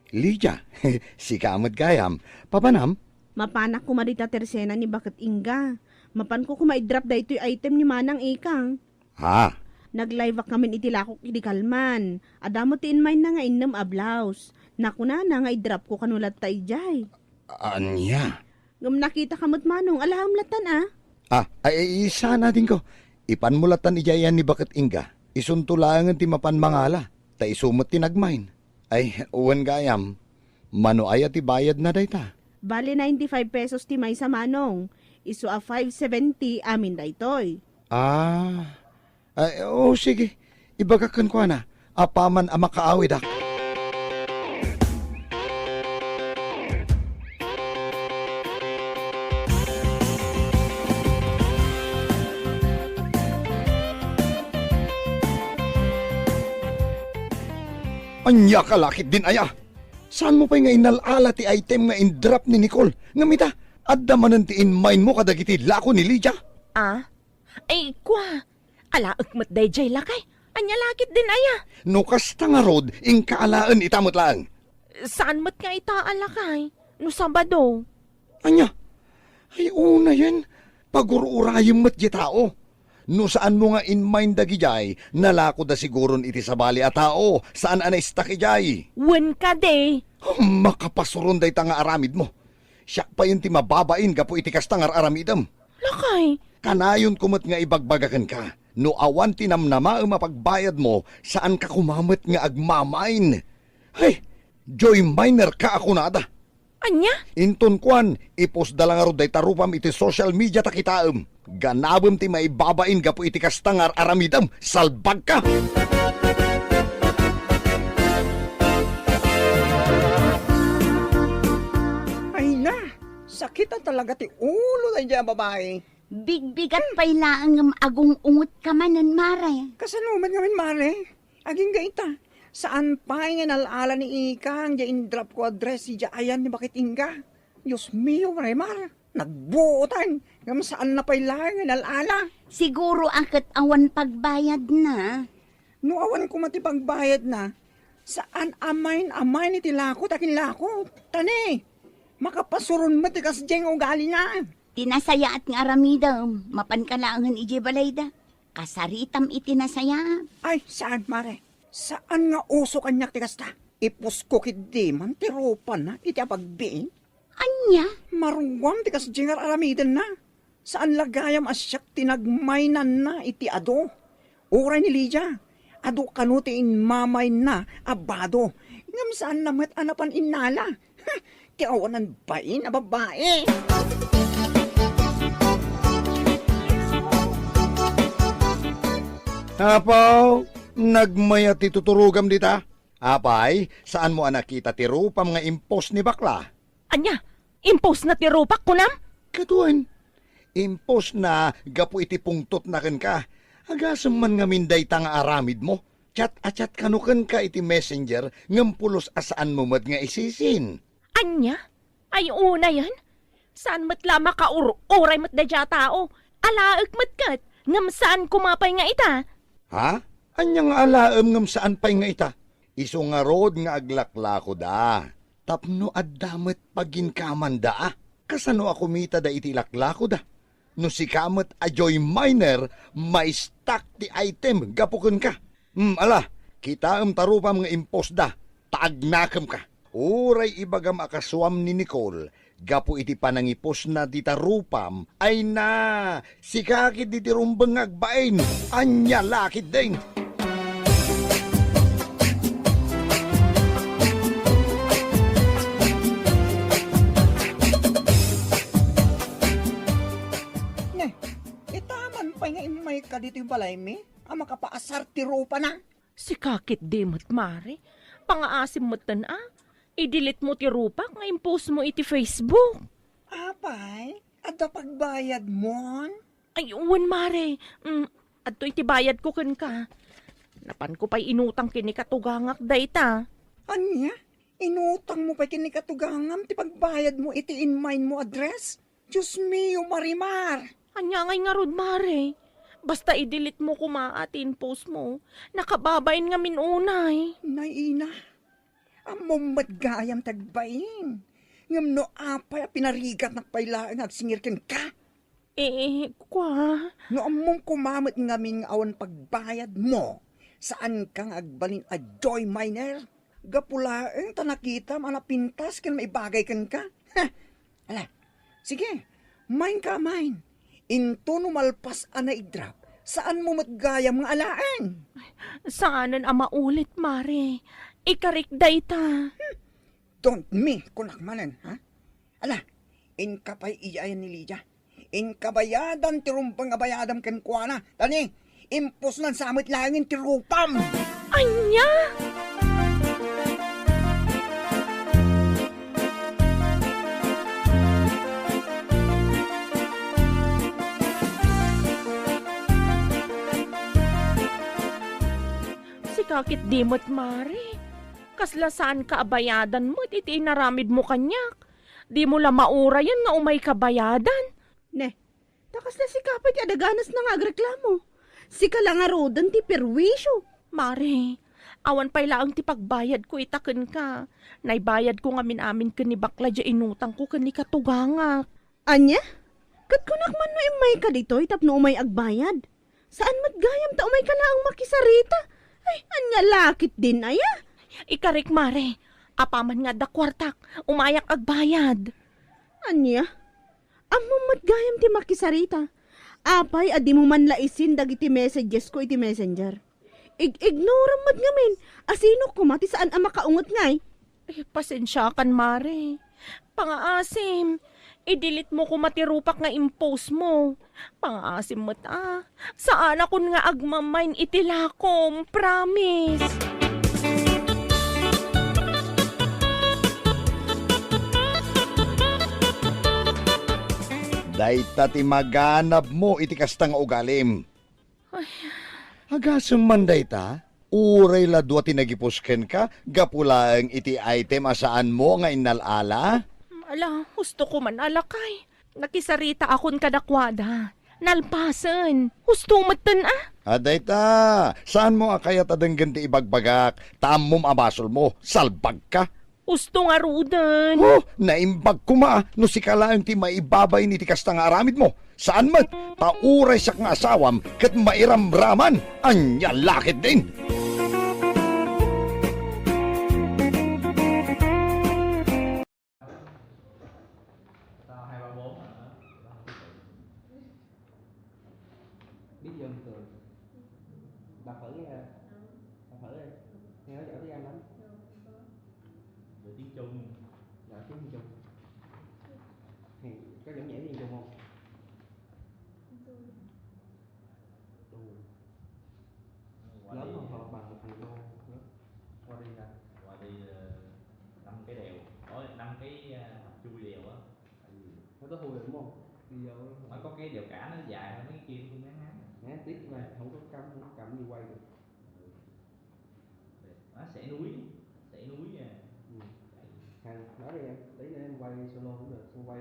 Lydia, sika met gayam. Papanam? Mapanak koma dita tersena ni Baket Inga. Mapanko koma i-drop daytoy item ni Manang Ikang. Ha? Nag-live-ak ngamin iti lakok idi kalman. Adda met ti inmainna nga innem a blouse. Nakunana nga i-drop-ko kano latta idiay. Ania? Ngem nakitaka met, Manong, alaem lattan a? Ah, ay, ay, saan a dinko. Ipanmo lattan idiay ayan ni Baket Inga. Isunto laengen ti mapan mangala, ta isu met ti nagmain. Ay, wen gayam, mano aya ti bayadna dayta? Bali ninety-five pesos ti maysa, Manong. Isu a five seventy amin daytoy. Ah. Ay, o sige. Ibagak kenkuana, apaman a makaawidak. Ania ka la ketdin aya? Saanmo pay nga inal-ala ti item nga in-drop ni Nicole? Ngem ita, adda manen ti in-mind mo kadagiti lako ni Lydia? Ah? Ay, kua, alaek met daydiay, lakay. Ania la ketdin aya? No kasta ngarud, inka alaen ita met laeng. Saan met nga ita a lakay? No Sabado. Ania? Ay, unayen, pagur-urayem met diay tao. No saanmo nga in-mind dagidiay, nalakoda siguron iti sabali a tao, saan a naistak idiay. Wen kadi. Makapasuron dayta nga aramidmo. Siak payen ti mababain gapu iti kasta nga ar-aramidem. Lakay. Kanayonko met nga ibagbaga kenka, no awan ti namnamaem a pagbayadmo, saanka koma met nga agmamain. Hay, joy miner ka a kunada. Ania? Inton kuan, ipostda la ngarud dayta rupam iti social media ta kitaem. Ganabem ti maibabain gapu iti kasta nga ar-aramidem. Salbagka! Ay na, sakit a talaga ti ulo daydiay a babai. Bigbigat pay laeng ngem agung-ungotka manen, Mare. Kasano met ngamin, Mare? Agingga ita, saan pay nga inal-ala ni Ikang diay in-drop ko a dress idiay ayan ni Bakit Inga. Dios mio, Mare Mar, nagbuotan, ngem saanna pay laeng nga inal-ala. Siguro a ket awan pagbayadna. No awan koma ti pagbayadna, saan a main-amain iti lako ta kinlako. Ta ni, makapasuron met ti kasdiay nga ugalina. Ti nasayaat nga aramidem, mapanka laengen idiay balayda. Kasaritam iti nasayaat. Ay, saan, Mare? Saan nga uso kaniak ti kasta? Ipusko ketdi man ti rupana iti apagbiin. Ania? Maruam ti kasdiay nga ar-aramidenna. Saan la gayam a siak ti nagmainanna iti adu. Uray ni Lydia, adu kano ti inmamainna a bado. Ngem saanna met a napan innala. Ha! Ti awanan bain a babai. Apo, nagmayat ti tuturogam dita. Apay, saanmo a nakita ti rupam nga impost ni Bakla? Ania? Impostna ti rupak, kunam? Kaduan, impostna gapu iti pungtotna kenka. Agasem man ngamin dayta nga aramidmo. Chat a chat kano kenka iti Messenger ngem pulos a saanmo met nga isisin. Ania? Ay, unayen? Saan met la makaur-uray met daydiay a tao? Alaek met ket, ngem saan koma pay nga ita. Ha? Ania nga alaem ngem saan pay nga ita? Isu ngarud nga aglaklakoda. Tapno adda met paginkamanda a. Kasano a kumitada iti laklakoda? No sika met a joy miner, maistak ti item gapu kenka. Hmm, ala, kitaem ta rupam nga impostda, ta agnakemka. Uray ibagam a kasuam ni Nicole, gapu iti panangipostna dita rupam, ay na, sika ketdi ti rumbeng nga agbain, ania la ketdin? Ne, ita man pay nga immayka ditoy balaymi a makapaasar ti rupana? Sika ketdi met, Mare. Pangaasim metten a. I-delete mo ti rupak nga impost mo iti Facebook. Apay, adda pagbayadmon? Ay, wen, Mare. Mm, adtoy ti bayadko kenka. Napanko pay inutang ken ni katugangak dayta. Ania? Inutangmo pay ken ni katugangam ti pagbayadmo iti inmainmo a dress? Dios mio, Marimar! Ania ngay ngarud, Mare? Basta i-delete mo koma ti impost mo. Nakababain ngamin unay. Nay, ina, ammom met gayam ti agbain. Ngem no apay a pinarigatnak pay laeng nga agsingir kenka? Eh, kua? No ammom koma met ngamin nga awan pagbayadmo, saanka nga agbalin a joy miner? Gapu laeng ta nakitam a napintas ken maibagay kenka. Heh! Ala, sige, main ka, main. Into no malpas a naidrap, saanmo met gayam nga alaen. Saanen a maulit, Mare. Ikarik dayta. Hmm. Don't me, kunak manen, ha? Ala, inka pay iyayan ni Lydia. Inka bayadan ti rumbeng a bayadam kenkuana. Ta ni, impusnan sa met laengen ti rupam. Ania? Sika ketdi met, Mare. Kasla saanka a bayadan met iti inaramidmo kaniak. Dimo la maurayen nga umayka bayadan. Ne, ta kasla sika pay ti adaganasna nga agreklamo. Sika la ngaruden ti perwisyo. Mare, awan pay laeng ti pagbayadko ita kenka. Naibayadko ngamin-amin ken ni bakla diay inutangko ken ni katugangak. Ania? Ket kunak man no immayka ditoy tapno umay agbayad? Saan met gayam ta umayka laeng makisarita? Ay, ania la ketdin aya? Ikarik, mare. Apaman nga adda kuartak, umayak agbayad. Ania? Ammom met gayam ti makisarita. Apay a dimo man la isin dagiti messagesko iti Messenger? Ig-ignoram met ngamin. Asino koma ti saan a makaunget ngay? Eh, pasensiakan, mare. Pangaasim, i-delete mo koma ti rupak nga impost mo. Pangaasim met a. Saanakon nga agmamain iti lakom, promise. Dayta ti maganabmo iti kasta nga ugalim. Ay. Agasem man dayta, uray la dua ti nagipus kenka, gapu laeng iti item a saanmo nga innal-ala? Ala, husto koman a lakay. Nakisaritaakon kadakuada. Nalpasen. Husto metten a. A, dayta, saanmo a kayat a denggen ti ibagbagak, ta ammom a basolmo. Salbagka. Husto ngaruden. Oh, naimbag koma no sika laeng ti maibabain iti kasta nga aramidmo. Saan met, ta uray siak nga asawam ket mairamraman. Ania la ketdin? Biết vô từ đọc thử nha. Đọc thử đi. Nghe nói giỏi tiếng Anh lắm. Rồi tiếng Trung. Rồi tiếng Trung. Thì có giỏi nhảy tiếng Trung không? Đu. Lớn hơn hoặc bằng một thằng đô nữa. Qua đi hả? Qua đi, ờ, năm cái đèo. Ôi, năm cái, à, hầm chui đèo á. Nó có hù được đúng không? Đi vô. Nó có cái đèo cả nó dài hơn mấy cái kia, cũng ngắn ngắn. Ngắn tiếp mà không có cắm, không có cắm đi quay được. Nó sẽ núi, sẽ núi nha. Ừ. Hàng nói đi em, tí nữa em quay solo cũng được, xong quay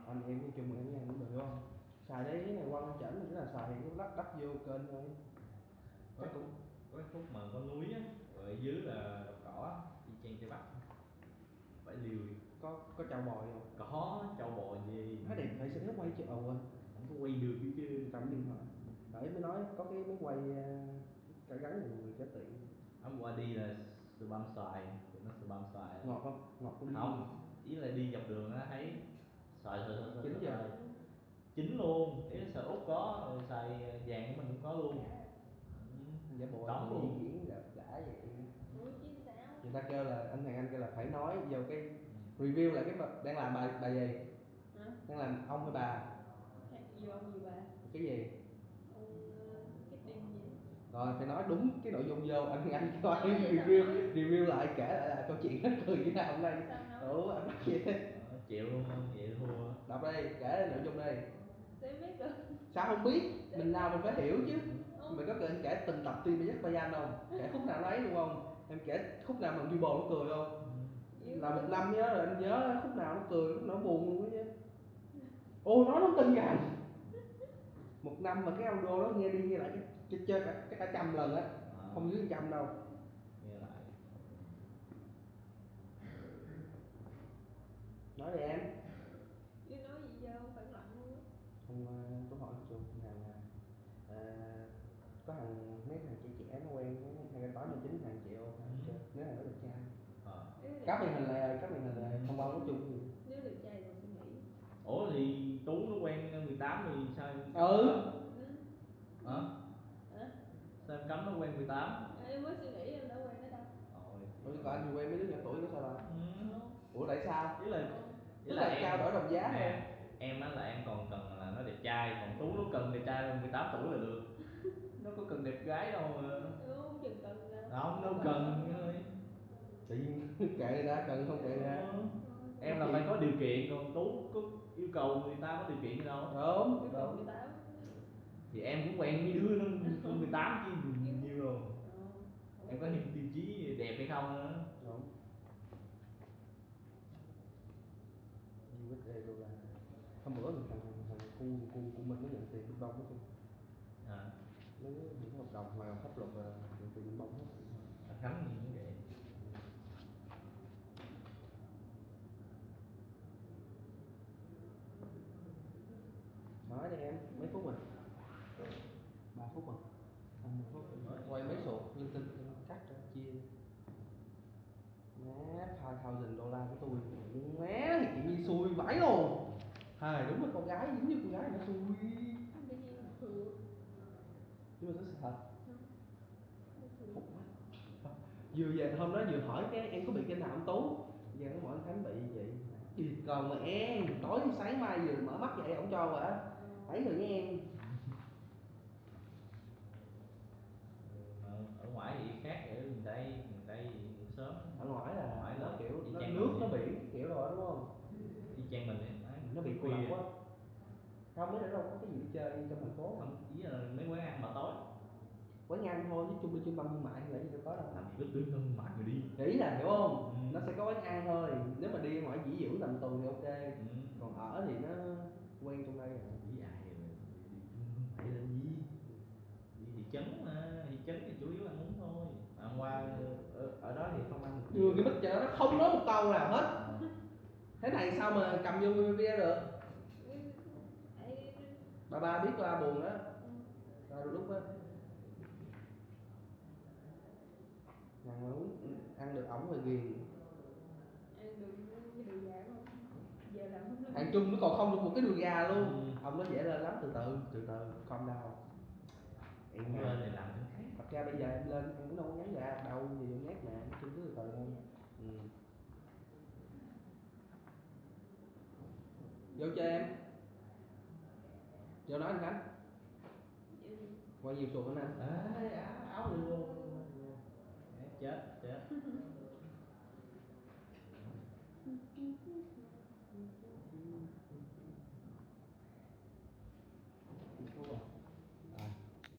anh em nói chung em với anh cũng được đúng không? Xài đây cái này quăng chảnh, cái là xài cái lắp đắp vô kênh thôi. Chắc cũng có cái khúc mà có núi á, rồi ở dưới là đồng cỏ, y chang Tây Bắc. Phải liều. Có, có châu bò gì không? Có châu bò gì. Nó đẹp vậy sao nó quay chứ? Ồ, quên. Không có quay được chứ chứ. Cầm điện thoại. Tại mới nói có cái máy quay, ờ, cả gắn của người có tiền. Không qua đi là sờ băm xoài, tụi nó sờ băm xoài. Ngọt không? Ngọt không? Không, ý là đi dọc đường á thấy xoài, xoài, xoài, xoài, xoài. Chính vậy. Chính luôn, ý là xài ốc có, rồi xài vàng của mình cũng có luôn. Giả bộ. Cấm luôn. Di chuyển là đã vậy. Người ta kêu là, anh Hoàng Anh kêu là phải nói vô cái, ừ, review lại cái mà đang làm bài, bài gì? Hả? Đang làm ông hay bà? Vô ông gì bà? Cái gì? Ông, ờ, cái đêm gì? Rồi, phải nói đúng cái nội dung vô, anh Hoàng Anh cho em review, review lại, kể lại là câu chuyện nó cười như thế nào hôm nay. Sao nói? Ủa, anh bắt gì? Ờ, chịu luôn, vậy thua. Đọc đây, kể nội dung đây. Sao không biết? Mình làm mình phải hiểu chứ. Mày có cần kể từng tập team mày dắt Bayern không? Kể khúc nào nó ấy luôn không? Em kể khúc nào mà Dubois nó cười không? Là một năm nhớ rồi, anh nhớ khúc nào nó cười, khúc nào nó buồn luôn á chứ. Ô, nói nó tin rằng một năm mà cái audio đó nghe đi nghe lại cái, cái, cái, cái, cái cả trăm lần á. Không dưới trăm đâu. Nghe lại. Nói đi em. Chứ nói gì giờ không phản loạn luôn á. Hôm, ờ, tôi hỏi một chút rằng là, ờ, có thằng, mấy thằng trẻ trẻ nó quen, nó hay toán mười chín thằng chịu không? Nếu thằng đó đẹp trai. Ờ. Nếu đẹp trai. Cắp màn hình lại, cắp màn hình lại, không bao có chung gì. Nếu đẹp trai rồi suy nghĩ. Ủa thì Tú nó quen mười tám thì sao? Ừ. Hả? Hả? Sao em cấm nó quen mười tám? Em mới suy nghĩ em đã quen nó đâu. Ôi. Ủa, còn anh quen mấy đứa nhỏ tuổi của sao đâu? Ừ. Ủa, tại sao? Ý là, ý là em, trao đổi đồng giá nè, thôi. Em á là em còn cần là nó đẹp trai, còn Tú nó cần đẹp trai mười tám tuổi là được. Nó có cần đẹp gái đâu mà. Không, chừng cần là không, nó cần thôi. Tự nhiên kệ người ta, cần không kệ người ta. Ừ. Em là phải có điều kiện, còn Tú có yêu cầu người ta có điều kiện gì đâu. Đúng, yêu cầu mười tám. Thì em cũng quen mấy đứa nó mười tám chứ nhiều rồi. Em có những tiêu chí đẹp hay không nữa. Không? Em rất ghê luôn là hôm bữa thằng, thằng cu cu cu Minh nó nhận tiền bên Bông hết trơn. À, Nó những cái hợp đồng mà pháp luật là nhận tiền bên Bông hết. Thắng gì cũng vậy. Nói đi em, mấy phút rồi? Ba phút rồi. Tầm mười phút. Quay mấy số linh tinh, cắt ra chia. Má, five thousand dollar của tôi. Má, thì chị Nhi xui vãi luôn. Hài, đúng là con gái, giống như con gái nó xui. Tự nhiên thường Nhưng mà nó sự thật. Nó thường Khủng quá. Vừa về hôm đó vừa hỏi cái em có bị cái nào không Tú? Giờ nó hỏi anh Khánh bị vậy. Điệt còn mà em, tối sáng mai vừa mở mắt dậy ổng cho rồi á. Thấy rồi nha em. Ở ngoài thì khác, ở miền Tây, miền Tây thì ngủ sớm. Ở ngoài là Ngoài nó là kiểu y nó, chang nước mình nó vậy. Biển kiểu rồi đúng không? Y chang mình vậy. Đấy, Nó bị cô khuya. Lập quá. Không biết ở đâu có cái gì đi chơi trong thành phố. Không, ý là mấy quán ăn mà tối. Quán ăn thôi chứ chung đi chung bằng thương mại thì làm gì đâu có đâu. Làm gì có tuyến thương mại mà đi. Thì ý là hiểu không? Ừ. Nó sẽ có quán ăn thôi. Nếu mà đi ngoài nghỉ dưỡng tầm tuần thì ok. Ừ. Còn ở thì nó quen trong đây rồi. Đi ai rồi đi, đi thương mại làm gì? Đi thị trấn mà, thị trấn thì chủ yếu ăn uống thôi. Mà qua ở, ở đó thì không ăn được Vừa nhiều. Cái bích chợ nó không nói một câu nào hết. Thế này sao mà cầm vô bia được? Ê, Bà ba biết ba buồn đó. ừ. Rồi lúc đó. Thằng mà uống ăn được ổng là ghiền. Ăn được cái đường dài không? Giờ làm không được. Thằng Trung nó còn không được một cái đùi gà luôn. Ừ. Ông nói dễ lên lắm, từ từ, từ từ, calm down. Em Không nha. Lên thì làm cái khác. Thật ra bây giờ em lên em cũng đâu có ngắn gà đâu, gì em nét mà, nói chung cứ từ từ thôi. Ừ. Vô cho em. Vô nói anh Khánh. Ừ. Qua nhiều sụt anh. À, áo, áo luôn. Chết, chết.